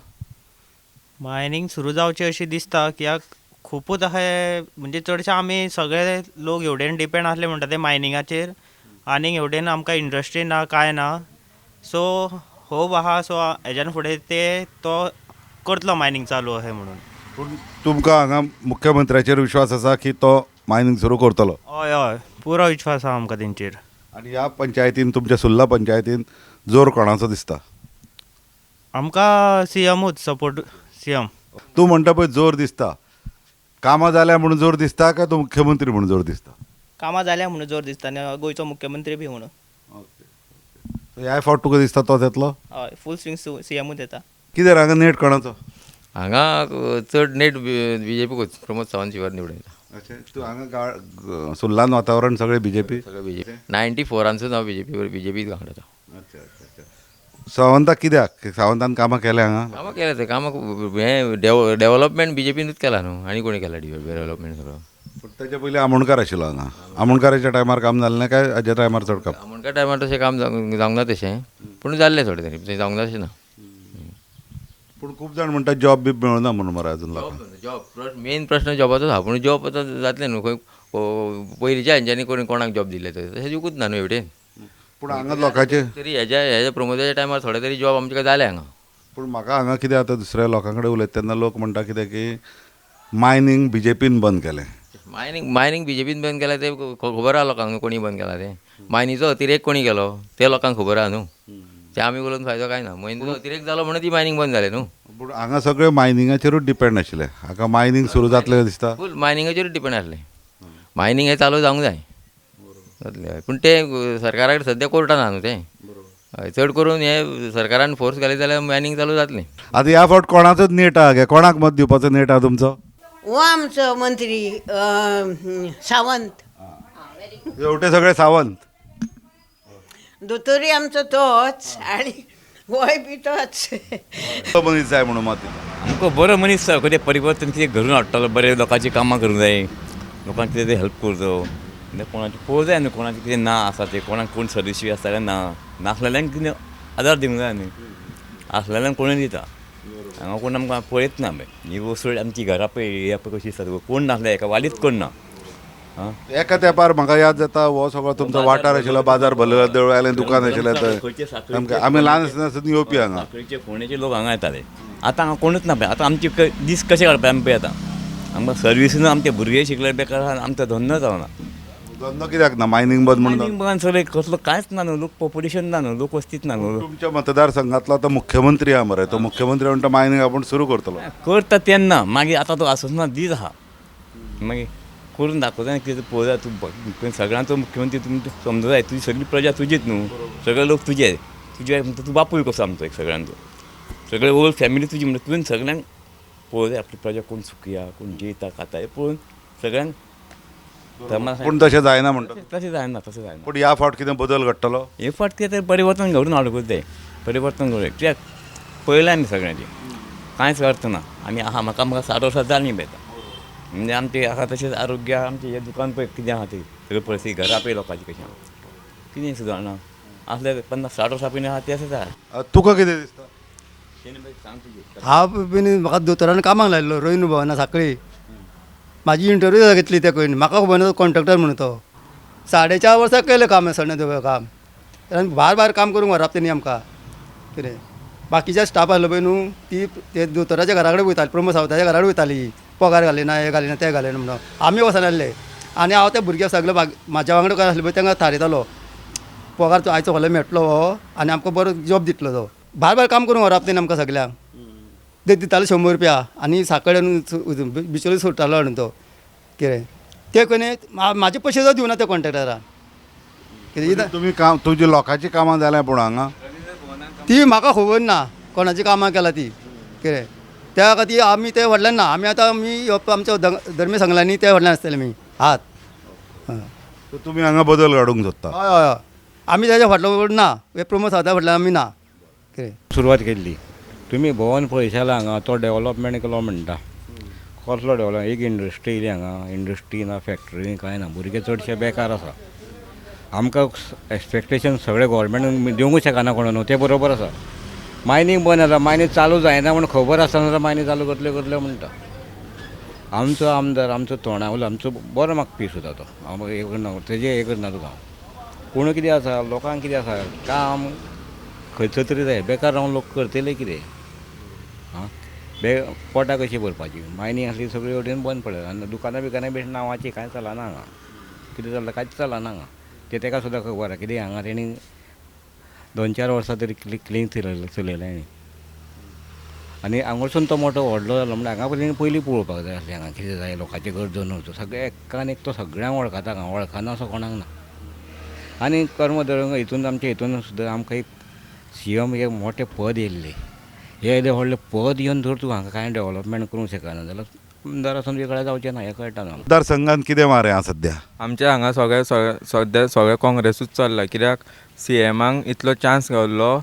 मायनींग सुरू जावचें अशें दिसता कित्याक खुबूच अशें म्हणजे चडशे आमी सगळे लोक हेवटेन डिपेंड आसले म्हणटा ते मायनिंगाचेर, आनी हेवटेन आमकां इंडस्ट्री ना कांय ना. सो होप आहा सो हेज्यान फुडें ते तो करतलो मायनींग चालू अशें म्हणून. पूण तुमकां हांगा मुख्यमंत्र्याचेर विश्वास आसा की तो मायनींग सुरू करतलो? हय हय, पुरो विश्वास आहा आमकां तेंचेर. आनी ह्या पंचायतीन, तुमच्या सुर्ला पंचायतीन जोर कोणाचो दिसता? आमकां सीएमूच सपोर्ट, सीएम. तूं म्हणटा पळय जोर दिसता, कामां जाल्या म्हणून जोर दिसता काय तूं मुख्यमंत्री म्हणून जोर दिसता? कामां जाल्या म्हणून जोर दिसता आनी गोंयचो मुख्यमंत्री बी म्हणून. ह्या फावट तुका दिसता तोच येतलो? हय, फूल स्विंग सीएमूच येता. कितें हांगा नेट कोणाचो? हांगा चड नेट बीजेपीकूच, प्रमोद सावंत शिवार निवडून येता. अशें तूं हांगा सुर्लान वातावरण सगळें बीजेपी? सगळें बीजेपी. 94 हांव बीजेपी बीजेपीच वांगडा. अच्छा अच्छा अच्छा. सावंताक कित्याक? सावंतान कामां केल्या हांगा? कामां केल्या ते, कामां हें डेवलपमेंट बीजेपीनूच केलां न्हू, आनी कोणी केलां डेवलपमेंट सगळो? पूण ताच्या पयलीं आमोणकार आशिल्लो हांगा, आमोणकाराच्या टायमार काम जालें ना काय हाज्या टायमार चड काम? आमोणकार टायमार तशें काम जावंक ना तशें, पूण जाल्लें थोडें तरी, जावंक ना तशें ना. पूण खूब जाण म्हणटा जॉब बी मेळना म्हणून मरे अजून लोकांक. जॉब मेन प्रश्न जॉबाचोच आहा, पूण जॉब आतां जातलें न्हू खंय. पयलींच्या हेंच्यांनी कोणी कोणाक जॉब दिल्ले तशें दिवकूच ना न्हू हेवटेन. पूण हांगा लोकांचे तरी हेज्या हेज्या प्रमोदाच्या टायमार थोडे तरी जॉब आमचे कडेन जाले हांगा. पूण म्हाका हांगा कितें आतां दुसऱ्या लोकां कडेन उलयता तेन्ना लोक म्हणटा कितें की मायनींग बीजेपीन बंद केलें. मायनींग बीजेपीन बंद केलें तें खबर आहा लोकांक, कोणी बंद केलां तें. मायनीचो अतिरेक कोणी केलो तें लोकांक खबर आहा न्हू, तें आमी उलोवन फायदो कांय ना. मायनीचो अतिरेक जालो म्हणून ती मायनींग बंद जालें न्हू. पूण हांगा सगळें मायनिंगाचेरूच डिपेंड आशिल्लें, हांगा मायनींग सुरू जातलें दिसता? फूल मायनिंगाचेरूच डिपेंड आसलें, मायनींग हें चालू जावंक जाय जातलें. पूण तें सरकारा कडेन सद्या कोर्टान आहा न्हू तें, चड करून हे सरकारान फोर्स घालीत जाल्यार मायनींग चालू जातलें. आतां ह्या फावट कोणाचोच नेट आहा गे? कोणाक मत दिवपाचो नेट आहा तुमचो? हो आमचो मंत्री सावंत. हेवटे सगळे सावंत, दोतोरूय आमचो तोच आनी होय बी तोच. मनीस जाय म्हणून मत आमकां बरो मनीस जाय, कितें परिवर्तन कितें घडून हाडटलो, बरें लोकांची कामां करूंक जाय, लोकांक कितें तें हेल्प करचो. कोणाचें पळोवंक जाय न्हू, कोणाचें कितें ना आसा तें, कोणाक कोण सर्विसी आसता काय ना, नासलेल्यांक कितें आदार दिवंक जाय न्हू, आसलेल्यांक कोणूय दिता. हांगा कोण आमकां पळयत ना पळय, ही वसळ आमची घरां पळय ही पळय कशी आसा, कोण नासले एका वालीच कोण ना. एका तेंपार म्हाका याद जाता हो सगळो तुमचो वाठार आशिल्लो, बाजार भरलेलो, देवळालें दुकान आशिल्लें थंय, आमी ल्हान आसतना सुद्दां येवपी हांगा. साखळीचे फोंडेचे लोक हांगा येताले, आतां हांगा कोणूच ना पळय. आतां आमचे दीस कशे काडपा आमी पळय, आतां आमकां सर्वीस ना, आमचे भुरगे शिकले बेकार आसा, आमचो धंदो जावना. धंदो कित्याक ना? मायनींग बंद म्हणून? मायनींग बंद सगळें कसलो कांयच ना न्हू, लोक पॉप्युलेशन ना न्हू, लोक वस्तीत ना न्हू. तुमच्या मतदारसंघातलो आतां मुख्यमंत्री आहा मरे, तो मुख्यमंत्री म्हणटा मायनींग आपूण सुरू करतलो. करता तेन्ना, मागीर आतां तो आसना दीस आहा, मागीर करून दाखोवंक जाय कितें पळोवंक जाय तूं सगळ्यांचो मुख्यमंत्री तूं समजूंक जाय तुजी सगळी प्रजा तुजीच न्हू सगळे लोक तुजे तुजे म्हणटा तूं बापूय कसो आमचो एक सगळ्यांचो सगळे ओल्ड फॅमिली तुजी म्हणटा तुवें सगळ्यांक पळोवंक जाय आपली प्रजा कोण सुखी आहा कोण जेयता खाता हें पळोवन सगळ्यांक. पूण तशें जायना म्हणटा. तशें जायना तशें जायना. पूण ह्या फावट कितें बदल घडटलो? हे फावट कितें तरी परिवर्तन घडून हाडूंकच जाय परिवर्तन घडूं कित्याक पळयलां आमी सगळ्यांचें कांयच अर्थ ना. आनी आहा म्हाका म्हाका 60 वर्सां जालीं बेता म्हणजे आमचें आहा तशेंच आरोग्य आहा आमचें हें दुकान पळय कितें आहा तें सगळें परिस्थिती घरां पळय लोकांची कशें आहा कितें सुदारना आसले 50-60 वर्सां पयलीं आहा तें तशेंच आहा. तुका कितें दिसता? हांव बीन म्हाका दोतोरान कामाक लायल्लो रोहिंद्र भवना साखळी म्हाजी इंटरव्यू घेतली ते करून म्हाका खबर ना कॉन्ट्रॅक्टर म्हणून तो 4.5 वर्सां केलें काम सण काम आनी भायर भायर काम करूंक व्हरप तेणी आमकां कितें बाकीचे स्टाफ आसलो पळय न्हू ती ते दोतोराच्या घरा कडेन वयताली प्रमोद सावंताच्या घरा कडेन वयताली पगार घालिना हें घालिना तें घालिना म्हणून आमी वचनासले. आनी हांव त्या भुरग्याक सगळे म्हाज्या वांगडा काय आसले पळय तांकां थारयतालो पगार तो आयचो व्हडलो मेळटलो हो आनी आमकां बरो जॉब दितलो तो. भायर भायर काम करूंक व्हरप तेणी आमकां सगळ्यांक ते दिताले 100 रुपया आनी साकळ बिचोली सोडटालो हाडून तो कितें ते कोणी म्हाजे पयशे सुद्दां दिवना त्या कॉन्ट्रॅक्टराक. कितें तुमी काम तुजी लोकांची कामां जाल्यां पूण हांगा ती म्हाका खबर ना कोणाची कामां केला ती कितें त्या खातीर आमी ते व्हडल्यान ना आमी आतां आमी आमच्या धर्मी संगलांनी ते व्हडल्यान आसतले आमी हात. तुमी हांगा बदल घडोवंक सोदता? हय हय हय आमी ताच्या फाटलो ना हे प्रमोद सावंता फाटल्यान आमी ना. कितें सुरवात केल्ली तुमी भोंवन पळयशाला हांगा तो डेवलपमेंट केलो म्हणटा कसलो डेवलप एक इंडस्ट्री येयली हांगा इंडस्ट्री ना फॅक्टरी कांय ना भुरगे चडशे बेकार आसा. आमकां एक्सपेक्टेशन सगळें गोवोरमेंट दिवंकूच शकना कोण न्हू तें बरोबर आसा. मायनींग बंद जालां मायनींग चालू जायना म्हूण खबर आसतना मायनींग चालू करतले करतले म्हणटा. आमचो आमदार आमचो तोंडावयलो आमचो बरो मागपी सुद्दां तो हांव हें करना तेजें हें करना तुका हांव पूण कितें आसा लोकांक कितें आसा काम खंयचो तरी जाय बेकार रावन लोक करतले कितें आं बे पोटां कशीं भरपाची मायनींग आसली सगळी वटेन बंद पडल्या आनी दुकानां बिकानां बेश्ट नांवाची कांय चलना हांगा कितें चल्लां कांयच चलना हांगा तें ताका सुद्दां खबर आसा कितें हांगा तेणी 2-4 वर्सां तरी क्लीन चलयलें आनी आनी हांगासून तो मोठो व्हडलो जालो म्हणल्यार हांगा पयलीं पयलीं पळोवपाक जाय आसलें हांगा कितें जाय लोकांची गरजो न्हू सगळे एकान एक तो सगळ्यांक वळखता हांगा वळखना असो कोणाक ना. आनी कर्म धरून हितून आमच्या हितून सुद्दां आमकां एक सीएम एक मोठें पद येयल्लें हें येदें व्हडलें पद येवन जर तूं हांगा कांय डेवलपमेंट करूंक शकना जाल्यार आमदार आसून वेगळें जावचें ना हें कळटा न्हू. मतदारसंघात कितें वारें आसा सद्या? आमच्या हांगा सगळे सद्या सगळे काँग्रेसूच चल्ला कित्याक सीएमाक इतलो चान्स गावल्लो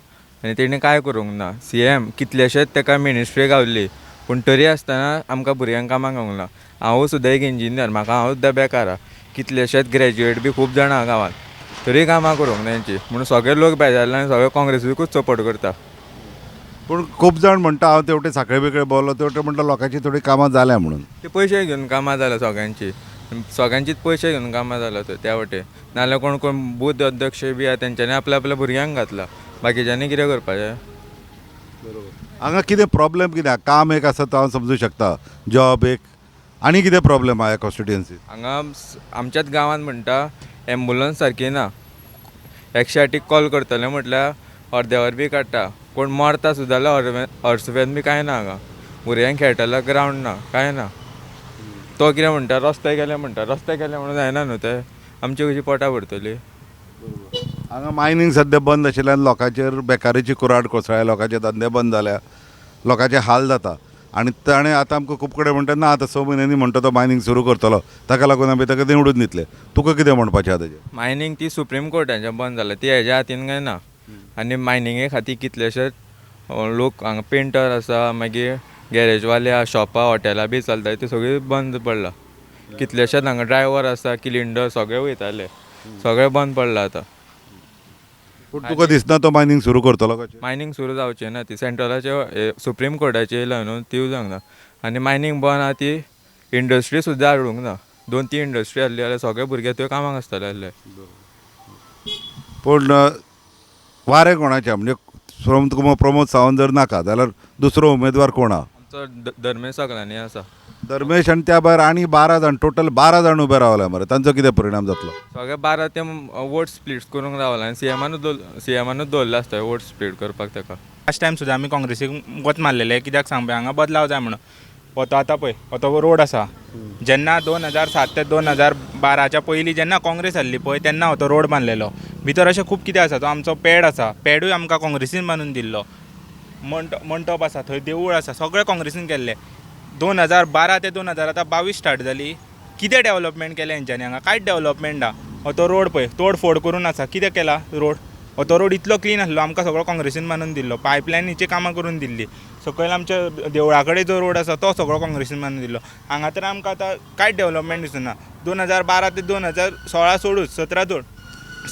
आनी तेणी कांय करूंक ना. सीएम कितलेशेच ताका मिनिस्ट्री गावल्ली पूण तरी आसतना आमकां भुरग्यांक कामाक गावूंक ना. हांव सुद्दां एक इंजिनियर म्हाका हांव सुद्दां बेकार आहा कितलेशेच ग्रॅज्युएट बी खूब जाणां आहा गांवांत तरी कामां करूंक ना तेंची म्हणून सगळे लोक बेजारले आनी सगळे काँग्रेसीकूच सपोर्ट करता. पूण खूब जाण म्हणटा हांव तेवटे साखळे बिकळे भोंवलो तेवटे म्हणटा लोकांची थोडी कामां जाल्या म्हणून ते पयशे घेवन कामां जाल्या सगळ्यांची सगळ्यांचीच पयशे घेवन कामां जाल्या त्या वटेन नाजाल्यार कोण कोण बूथ अध्यक्ष बी आहा तेंच्यांनी आपल्या आपल्या भुरग्यांक घातला बाकीच्यांनी कितें करपाचें. बरोबर हांगा कितें प्रॉब्लेम कितें काम एक आसा तो हांव समजूं शकता जॉब एक आनी कितें प्रॉब्लेम आहा कॉन्स्टिट्युएन्सी हांगा आमच्याच गांवांत म्हणटा एम्बुलंस सारकी ना 108 कॉल करतले म्हटल्यार अर्देवर बी काडटा कोण मरता सुद्दां जाल्यार हर्सवेन बी कांय ना हांगा भुरग्यांक खेळटल्या ग्रावंड ना कांय ना. तो कितें म्हणटा रस्ते केले म्हणटा रस्ते केले म्हणून जायना न्हू ते आमची कशी पोटां भरतली. हांगा मायनींग सद्या बंद आशिल्ल्यान लोकांचेर बेकारीची कुराड कोसळ्ळ्या लोकांचे धंदे बंद जाल्या लोकांचे हाल जाता आनी ताणें आतां आमकां खूब कडेन म्हणटा ना आतां 6 म्हयन्यांनी म्हणटा तो मायनींग सुरू करतलो ताका लागून आमी ताका निवडून दितले. तुका कितें म्हणपाचें आहा तेजेर? मायनींग ती सुप्रीम कोर्टाचें बंद जाल्या ती हेज्या हातीन काय ना आनी मायनिंगे खातीर कितलेशेच लोक हांगा पेंटर आसा मागीर गॅरेजवाले आहा शॉपां हॉटेलां बी चलता ती सगळीं बंद पडला कितलेशेच हांगा ड्रायवर आसा क्लिंडर सगळे वयताले सगळे बंद पडला आतां. पूण तुका दिसना तो मायनींग सुरू करतलो? मायनींग सुरू जावचें ना ती सेंट्रलाचे सुप्रीम कोर्टाचें येयला न्हू तिवूय जावंक ना आनी मायनींग बंद आहा ती इंडस्ट्री सुद्दां हाडूंक ना 2-3 इंडस्ट्री आहली जाल्यार सगळे भुरगे त्यो कामाक आसतले आहले. पूण वारें कोणाचें म्हणजे प्रमोद सावंत जर नाका जाल्यार दुसरो उमेदवार कोण आहा? आमचो धर्मेश सगळ्यांनी आसा धर्मेश आनी त्या भायर आनी 12 जाण टोटल 12 जाण उबे रावले मरे तांचो कितें परिणाम जातलो? सगळे 12 ते वोट स्प्लीट करूंक रावला आनी सीएमानूच दवरले आसता वोट स्प्लीट करपाक ताका. लास्ट टायम सुद्दां आमी काँग्रेसीक वत मारलेले कित्याक सांग पळय हांगा बदलाव जाय म्हणून हो तो आतां पळय हो तो रोड आसा, जेन्ना 2007 ते 2012च्या पयलीं जेन्ना काँग्रेस आसली पळय तेन्ना हो तो रोड बांदलेलो. भितर अशें खूब कितें आसा, तो आमचो पेड आसा, पेडूय आमकां काँग्रेसीन बांदून दिल्लो, मंटप आसा, थंय देवूळ आसा, सगळें काँग्रेसीन केल्लें. 2012 ते 2022 स्टार्ट जाली, कितें डेवलपमेंट केलें हेंच्यांनी हांगा? कांयच डेवलपमेंट ना. हो तो रोड पळय तोड फोड करून आसा, कितें केला रोड? हो तो रोड इतलो क्लीन आसलो, आमकां सगळो काँग्रेसीन बांदून दिल्लो, पायपलायनीची कामां करून दिल्ली, सकयल आमच्या देवळा कडेन जो रोड आसा तो सगळो काँग्रेसीन बांदून दिल्लो. हांगा तर आमकां आतां कांयच डेवलपमेंट दिसना. 2012 ते 2016 सोडूच, 17 सोड,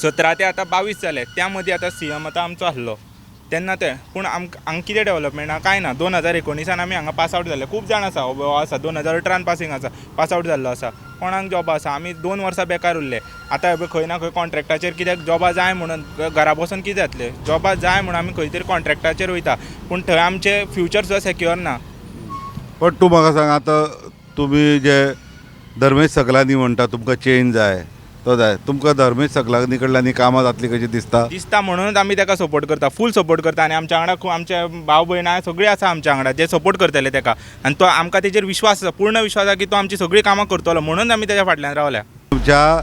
17 ते आतां 22 जाले, त्या मदीं आतां सीएम आतां आमचो आसलो तेन्ना ते, पूण आमकां हांगा कितें डेवलपमेंट आहा? कांय ना. 2019 आमी हांगा पास आवट जाले, खूब जाण आसा, हो आसा 2018 पासींग आसा, पास आवट जाल्लो आसा, कोणाक जॉब आसा? आमी 2 वर्सां बेकार उरले. आतां खंय ना खंय कॉन्ट्रॅक्टाचेर कित्याक जॉबां जाय म्हणून घरा बसून कितें जातलें? जॉबां जाय म्हणून आमी खंय तरी कॉन्ट्रॅक्टाचेर वयता, पूण थंय आमचें फ्युचर सुद्दां सेक्युअर ना. पण तूं म्हाका सांग, आतां तुमी जे धर्मेश सगलांनी म्हणटा तुमकां चेंज जाय, तो जाय, तुमकां धर्मेश सगलांनी कडल्यान कामां जातलीं कशीं दिसता? दिसता म्हणूनच आमी ताका सपोर्ट करता, फूल सपोर्ट करता. आनी आमच्या वांगडा खूब आमचे भाव भयणां सगळीं आसा आमच्या वांगडा, जे सपोर्ट करतले ताका, आनी तो आमकां तेजेर विश्वास आसा, पूर्ण विश्वास आसा की तो आमची सगळीं कामां करतलो, म्हणून आमी तेज्या फाटल्यान रावल्या. तुमच्या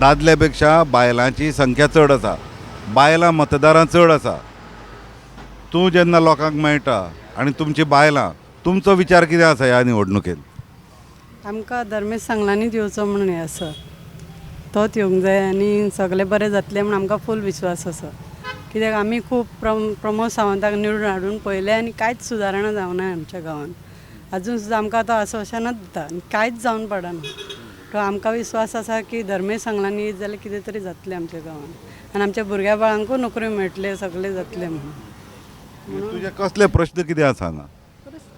दादल्या पेक्षा बायलांची संख्या चड आसा, बायलां मतदारां चड आसा. तूं जेन्ना लोकांक मेळटा आनी तुमची बायलां, तुमचो विचार कितें आसा ह्या निवडणुकेन? आमकां धर्मेश सांगलांनीच येवचो म्हणून हें आसा, तोच येवंक जाय आनी सगळें बरें जातलें म्हूण आमकां फूल विश्वास आसा. कित्याक आमी खूब प्रमोद सावंताक निवडून हाडून पळयलें आनी कांयच सुदारणा जावना आमच्या गांवांत, आजून सुद्दां आमकां तो आश्वासनच दिता आनी कांयच जावन पडना. तो आमकां विश्वास आसा की धर्मेश सांगलांनी येत जाल्यार कितें तरी जातलें आमच्या गांवांत आनी आमच्या भुरग्या बाळांकूय नोकऱ्यो मेळटल्यो, सगळें जातलें म्हणून. तुजे कसले प्रश्न कितें आसा हांगा?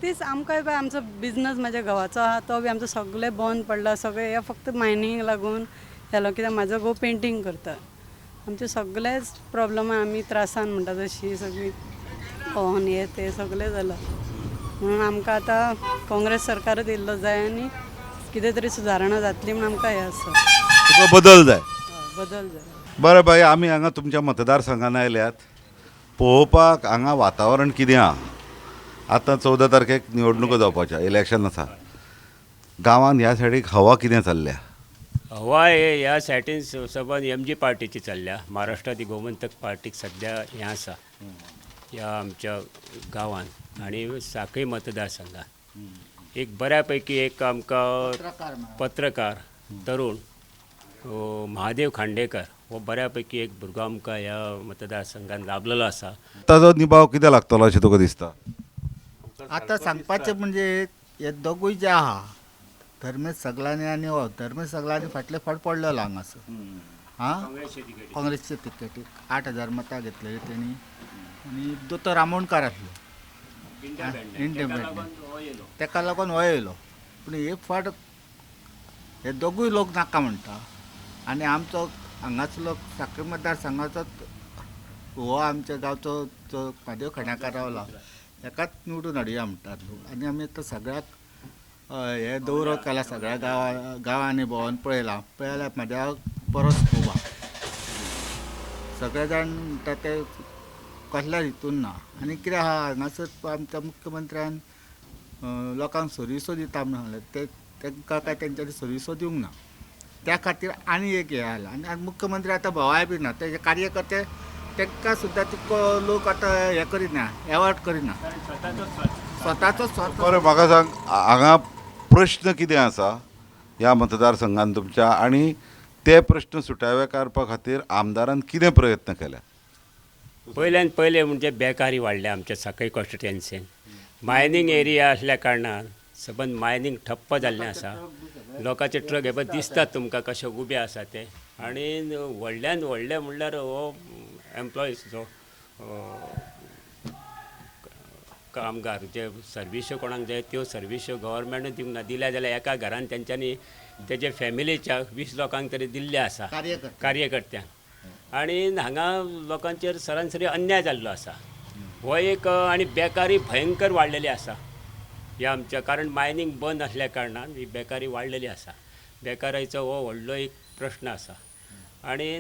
तीच आमकां पळय आमचो बिजनस म्हाज्या घोवाचो आहा तो बी आमचो सगळें बंद पडला, सगळें हे फक्त मायनींग लागून जालो. कित्याक म्हाजो घोव पेंटींग करता, आमचे सगळेच प्रॉब्लम आमी त्रासान म्हणटा तशी सगळी पवन हे ते सगळें जालां. म्हणून आमकां आतां काँग्रेस सरकारच येयल्लो जाय आनी कितें तरी सुदारणा जातली म्हूण आमकां हें आसा, तुका बदल जाय, बदल जाय. बरें बाई, आमी हांगा तुमच्या मतदारसंघान आयल्यात पळोवपाक हांगा वातावरण कितें आहा. आतां 14 तारखेक निवडणुको जावपाच्यो, इलेक्शन आसा, गांवांत ह्या सायडीक हवा कितें चल्ल्या? हवा हे ह्या सायडीन सबंद एम जी पार्टीची चल्ल्या. महाराष्ट्रांत गोमंतक पार्टीक सद्या हें आसा ह्या आमच्या गांवांत आनी साखळी मतदारसंघात एक बऱ्या पैकी एक आमकां पत्रकार तरुण महादेव खांडेकर हो बऱ्या पैकी एक भुरगो आमकां ह्या मतदारसंघात लाभलेलो आसा. ताजो निभाव कितें लागतलो अशें तुका दिसता? आतां सांगपाचें म्हणजे हे दोगूय जे आहा, धर्मेश सगलांनी आनी हो धर्मेश सगलांनी फाटले फाट पडलेलो हांगासर, आं काँग्रेसचे तिकेटीक 8,000 मतां घेतलेली तेणी, आनी दोतोर आमोणकार आसलो इंडिपेंडंट, तेका लागून हो येयलो. पूण हे फाट हे दोगूय लोक नाका म्हणटा आनी आमचो हांगासलो साखळी मतदारसंघाचो हो आमच्या गांवचो जो म्हादेव खांडेकार रावला हेकाच निवडून हाडुया म्हणटात लोक. आनी आमी आतां सगळ्याक हे दौरो केला, सगळ्या गांवांनी भोंवन पळयलां, पळयल्यार म्हाज्या बरो स्कोप आहा. सगळे जाण म्हणटा ते कसल्या हितून ना. आनी कितें आहा हांगासर आमच्या मुख्यमंत्र्यान लोकांक सर्विसो दिता म्हणून सांगलें, ते तांकां काय तेंच्यांनी सर्विसो दिवंक ना, त्या खातीर आनी एक हें आयलां. आनी मुख्यमंत्री आतां भोंवाय बी ना, तेजे कार्यकर्ते तांकां सुद्दां तितको लोक आतां हें करिना, एवॉर्ड करिना स्वताचो स्वता. बरें म्हाका सांग, हांगा प्रश्न कितें आसा ह्या मतदारसंघान तुमच्या, आनी ते प्रश्न सुटावे करपा खातीर आमदारान कितें प्रयत्न केल्या? पयल्यान पयलें म्हणजे बेकारी वाडल्या आमच्या साखळी कॉन्स्टिट्युएन्सीन. मायनींग एरिया आसल्या कारणान सबंद मायनींग ठप्प जाल्लें आसा, लोकांचे ट्रक हे पळय दिसतात तुमकां कशे उबे आसा ते. आनी व्हडल्यान व्हडलें म्हणल्यार हो एम्प्लॉइज जो कामगार जे सर्विस्यो कोणाक जाय त्यो सर्विस्यो गव्हर्मेंटूय दिवंक ना, दिल्या जाल्यार एका घरान तेंच्यांनी तेजे फॅमिलीच्या 20 लोकांक तरी दिल्ले आसा कार्यकर्त्यांक. आनी हांगा लोकांचेर सरासरी अन्याय जाल्लो आसा, हो एक. आनी बेकारी भयंकर वाडलेली आसा ह्या आमच्या, कारण मायनींग बंद आसल्या कारणान ही बेकारी वाडलेली आसा. बेकारायचो हो व्हडलो एक प्रश्न आसा. आनी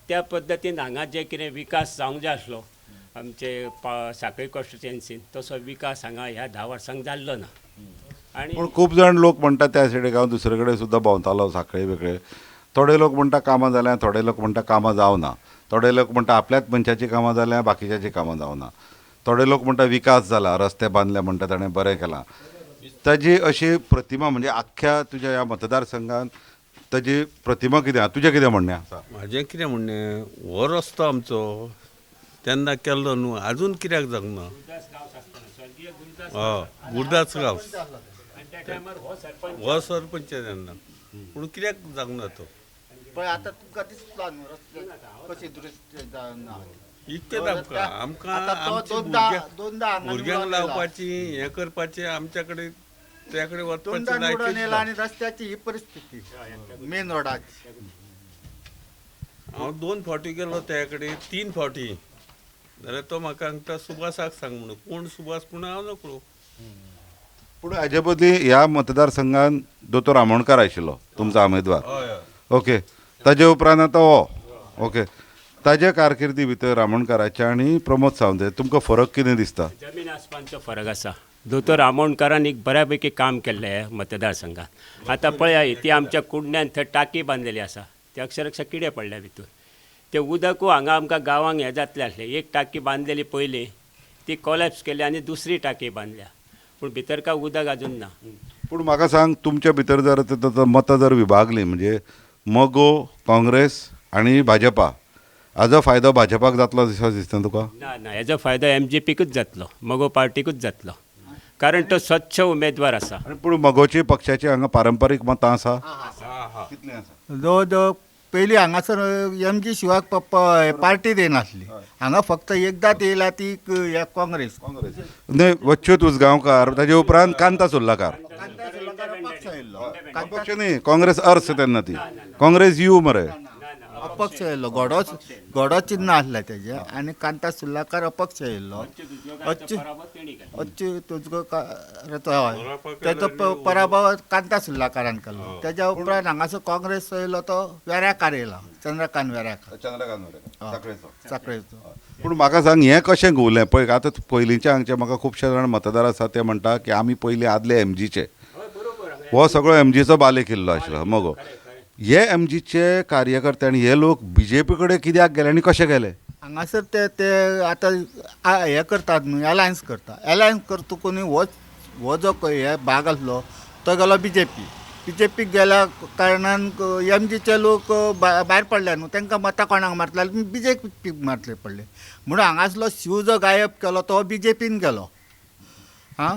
त्या पद्दतीन हांगा जे कितें विकास जावंक जाय आसलो आमचे साखळी कॉन्स्टिट्युएन्सीन, तसो विकास हांगा ह्या 10 वर्सांक जाल्लो ना. आनी पूण खूब जाण लोक म्हणटा त्या सायडीक हांव दुसरे कडेन सुद्दां भोंवतालो सांखळे बिकळे, थोडे लोक म्हणटा कामां जाल्या, थोडे लोक म्हणटा कामां जावना, थोडे लोक म्हणटा आपल्याच मनशाचीं कामां जाल्या, बाकीच्याचीं कामां जावना, थोडे लोक म्हणटा विकास जाला, रस्ते बांदले म्हणटा ताणें बरें केलां. ताजी अशी प्रतिमा म्हणजे आख्ख्या तुज्या ह्या मतदारसंघान ताजी प्रतिमा कितें आसा, तुजें कितें म्हणणें आसा? म्हाजें कितें म्हणणें, हो रस्तो आमचो तेन्ना केल्लो न्हू, आजून कित्याक जावंक ना? हय, गुरदास गांवस हो सरपंच तेन्ना, पूण कित्याक जावंक ना तो? पळय आतां तुमकां दिसता न्हू रस्ते कशी दुरुस्त जावना. इतकें आमकां आमकां भुरग्यांक लावपाची हें करपाचें आमच्या कडेन त्या कडेन वचपाची लायकी. आनी रस्त्याची ही परिस्थिती मेन रोडाची. हांव 2 फावटी गेलो त्या कडेन, 3 फावटी जाल्यार तो म्हाका सांगता सुभाषाक सांग म्हणून, कोण सुभाष पूण हांव नकळो. पूण हाजे बदली ह्या मतदारसंघान दोतोर आमोणकार आशिल्लो तुमचो उमेदवार, ओके, ताजे उपरांत आतां हो, ओके, ताज्या कारकिर्दी भितर आमोणकाराच्या आनी प्रमोद सावंत तुमकां फरक कितें दिसता? जमीन आसमानचो फरक आसा. दोतोर आमोणकारान एक बऱ्यापैकी काम केल्लें ह्या मतदारसंघात. आतां पळया ती आमच्या कुडण्यान थंय टाकी बांदलेली आसा, ते अक्षरक्षा किडे पडल्या भितर, ते उदकूय हांगा आमकां गांवांक हें जातलें आसलें. एक टाकी बांदलेली पयलीं ती कोलॅप्स केली आनी दुसरी टाकी बांदल्या, पूण भितर काय उदक अजून ना. पूण म्हाका सांग, तुमच्या भितर जर मतां जर विभागलीं म्हणजे मगो, काँग्रेस आनी भाजपा, हाजो फायदो भाजपाक जातलो दिसता दिसता तुका? ना ना, हेजो फायदो एमजीपीकूच जातलो, मगो पार्टीकूच जातलो, कारण तो स्वच्छ उमेदवार आसा. पूण मगोची पक्षाची हांगा पारंपारीक मतां आसा कितलीं आसा? जवळ पयलीं हांगासर एमजी शिवाक पार्टी येनासली, हांगा फक्त एकदांच येयला ती काँग्रेस. न्हय, अच्युत उजगांवकार, ताजे उपरांत कांता सुर्लाकार. पक्ष न्ही, काँग्रेस अर्स तेन्ना ती काँग्रेस you मरे अपक्ष येयलो, घोडो घोडो चिन्न आसलें तेजें आनी कांता सुर्लाकार अपक्ष येयल्लो. अच्युत उजगांवकार तेजो पराभव कांता सुर्लाकारान केलो. तेज्या उपरांत हांगासर काँग्रेस येयलो तो वेऱ्याकार येयला, चंद्रकांत वेऱ्याकार, चंद्रकांत साखळेचो. पूण म्हाका सांग, हें कशें घुंवलें? पळय आतां पयलींचे हांगचे म्हाका खुबशे जाण मतदार आसा ते म्हणटा की आमी पयलीं आदले एमजीचे, हो सगळो एमजीचो बाले किल्लो आशिल्लो मगो, हे एमजीचे कार्यकर्ते आनी हे लोक बीजेपी कडेन कित्याक गेले आनी कशे गेले? हांगासर ते ते आतां हें करतात न्हू, एलायन्स करता. एलायन्स करतकूच न्हू हो जो हे भाग आसलो तो गेलो बीजेपी. बीजेपीक गेल्या कारणान एमजीचे लोक भायर पडले न्हू, तांकां मतां कोणाक मारतले जाल्यार बीजेपीक मारतले पडले. म्हणून हांगासलो शिव जो गायब केलो तो बीजेपीन गेलो. आं,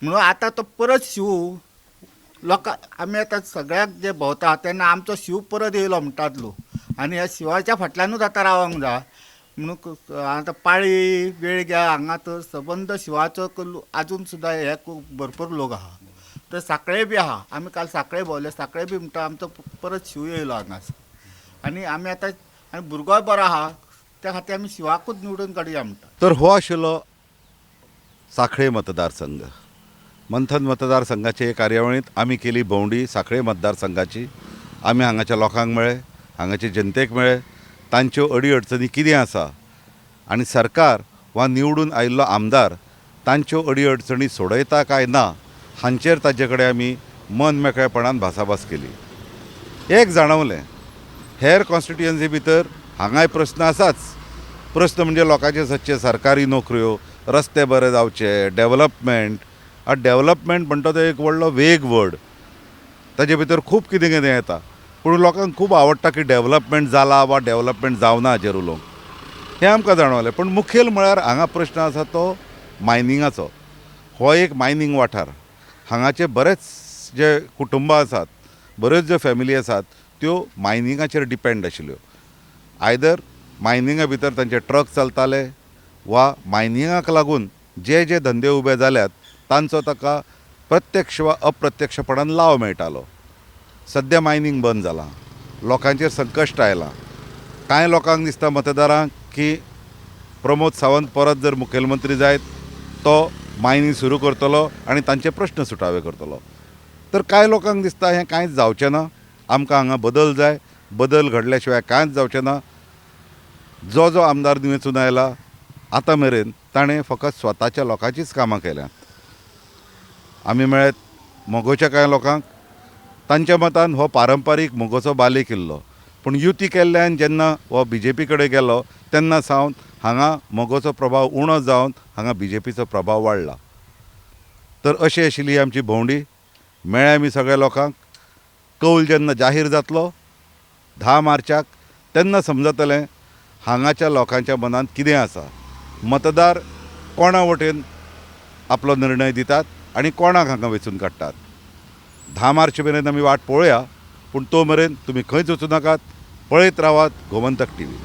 म्हणून आतां तो परत शिव लोकां आमी आतां सगळ्याक जे भोंवता तेन्ना आमचो शिव परत येयलो म्हणटात लोक, आनी ह्या शिवाच्या फाटल्यानूच आतां रावंक जाय. म्हणून आतां पाळी वेळग्या हांगा तर सबंद शिवाचो आजून सुद्दां हे भरपूर लोक आहा. तर साखळे बी आहा, आमी काल साखळे भोंवले, साखळे बी म्हणटा आमचो परत शिव येयलो हांगासर. आनी आमी आतां आनी भुरगोय बरो आहा, त्या खातीर आमी शिवाकूच निवडून काडुया म्हणटा. तर हो आशिल्लो साखळे मतदारसंघ. मंथन मतदारसंघाचे कार्यावळींत आमी केली भोंवडी साखळे मतदारसंघाची. आमी हांगाच्या लोकांक मेळ्ळे, हांगाचे जनतेक मेळ्ळे, तांच्यो अडी अडचणी कितें आसा आनी सरकार वा निवडून आयिल्लो आमदार तांच्यो अडी अडचणी सोडयता काय ना हांचेर ताजे कडेन आमी मन मेकळेपणान भासाभास केली. एक जाणवलें, हेर कॉन्स्टिट्युएन्सी भितर हांगाय प्रस्न आसाच. प्रस्न म्हणजे लोकांचे सदचे सरकारी नोकऱ्यो, रस्ते बरे जावचे, डेवलपमेंट. आतां डेवलपमेंट म्हणटा तो एक व्हडलो वेग वर्ड, ताजे भितर खूब कितें कितें येता, पूण लोकांक खूब आवडटा की डेवलपमेंट जाला वा डेवलपमेंट जावना हाजेर उलोवंक, हें आमकां जाणवलें. पूण मुखेल म्हळ्यार हांगा प्रश्न आसा तो मायनिंगाचो. हो एक मायनींग वाठार, हांगाचे बरेच जे कुटुंबां आसात, बऱ्योच ज्यो फॅमिली आसात त्यो मायनिंगाचेर डिपेंड आशिल्ल्यो. आयदर मायनिंगा भितर तांचे ट्रक चलताले वा मायनिंगाक लागून जे जे धंदे उबे जाल्यात तांचो ताका प्रत्यक्ष वा अप्रत्यक्षपणान लाव मेळटालो. सद्या मायनींग बंद जालां, लोकांचेर संकश्ट आयलां. कांय लोकांक दिसता मतदारांक की प्रमोद सावंत परत जर मुखेलमंत्री जायत तो मायनींग सुरू करतलो आनी तांचे प्रश्न सुटावे करतलो. तर कांय लोकांक दिसता हें कांयच जावचें ना, आमकां हांगा बदल जाय, बदल घडल्या शिवाय कांयच जावचें ना. जो जो आमदार वेंचून आयला आतां मेरेन ताणें फकत स्वताच्या लोकांचीच कामां केल्यांत. आमी मेळ्ळ्यात मगोच्या कांय लोकांक. तांच्या मतान हो पारंपारीक मगोचो बाले किल्लो, पूण युती केल्ल्यान जेन्ना हो बी जे पी कडेन गेलो तेन्ना सावन हांगा मगोचो प्रभाव उणो जावन हांगा बी जे पीचो प्रभाव वाडला. तर अशी आशिल्ली आमची भोंवडी. मेळ्ळ्या आमी सगळ्या लोकांक. कौल जेन्ना जाहीर जातलो 10 मार्चाक तेन्ना समजतलें हांगाच्या लोकांच्या मनांत कितें आसा, मतदार कोणा वटेन आपलो निर्णय दितात आनी कोणाक हांगा वेंचून काडटात. 10 मार्च मेरेन आमी वाट पळोवया, पूण तो मेरेन तुमी खंयच वचूं नाकात, पळयत रावात गोमंतक टीव्ही.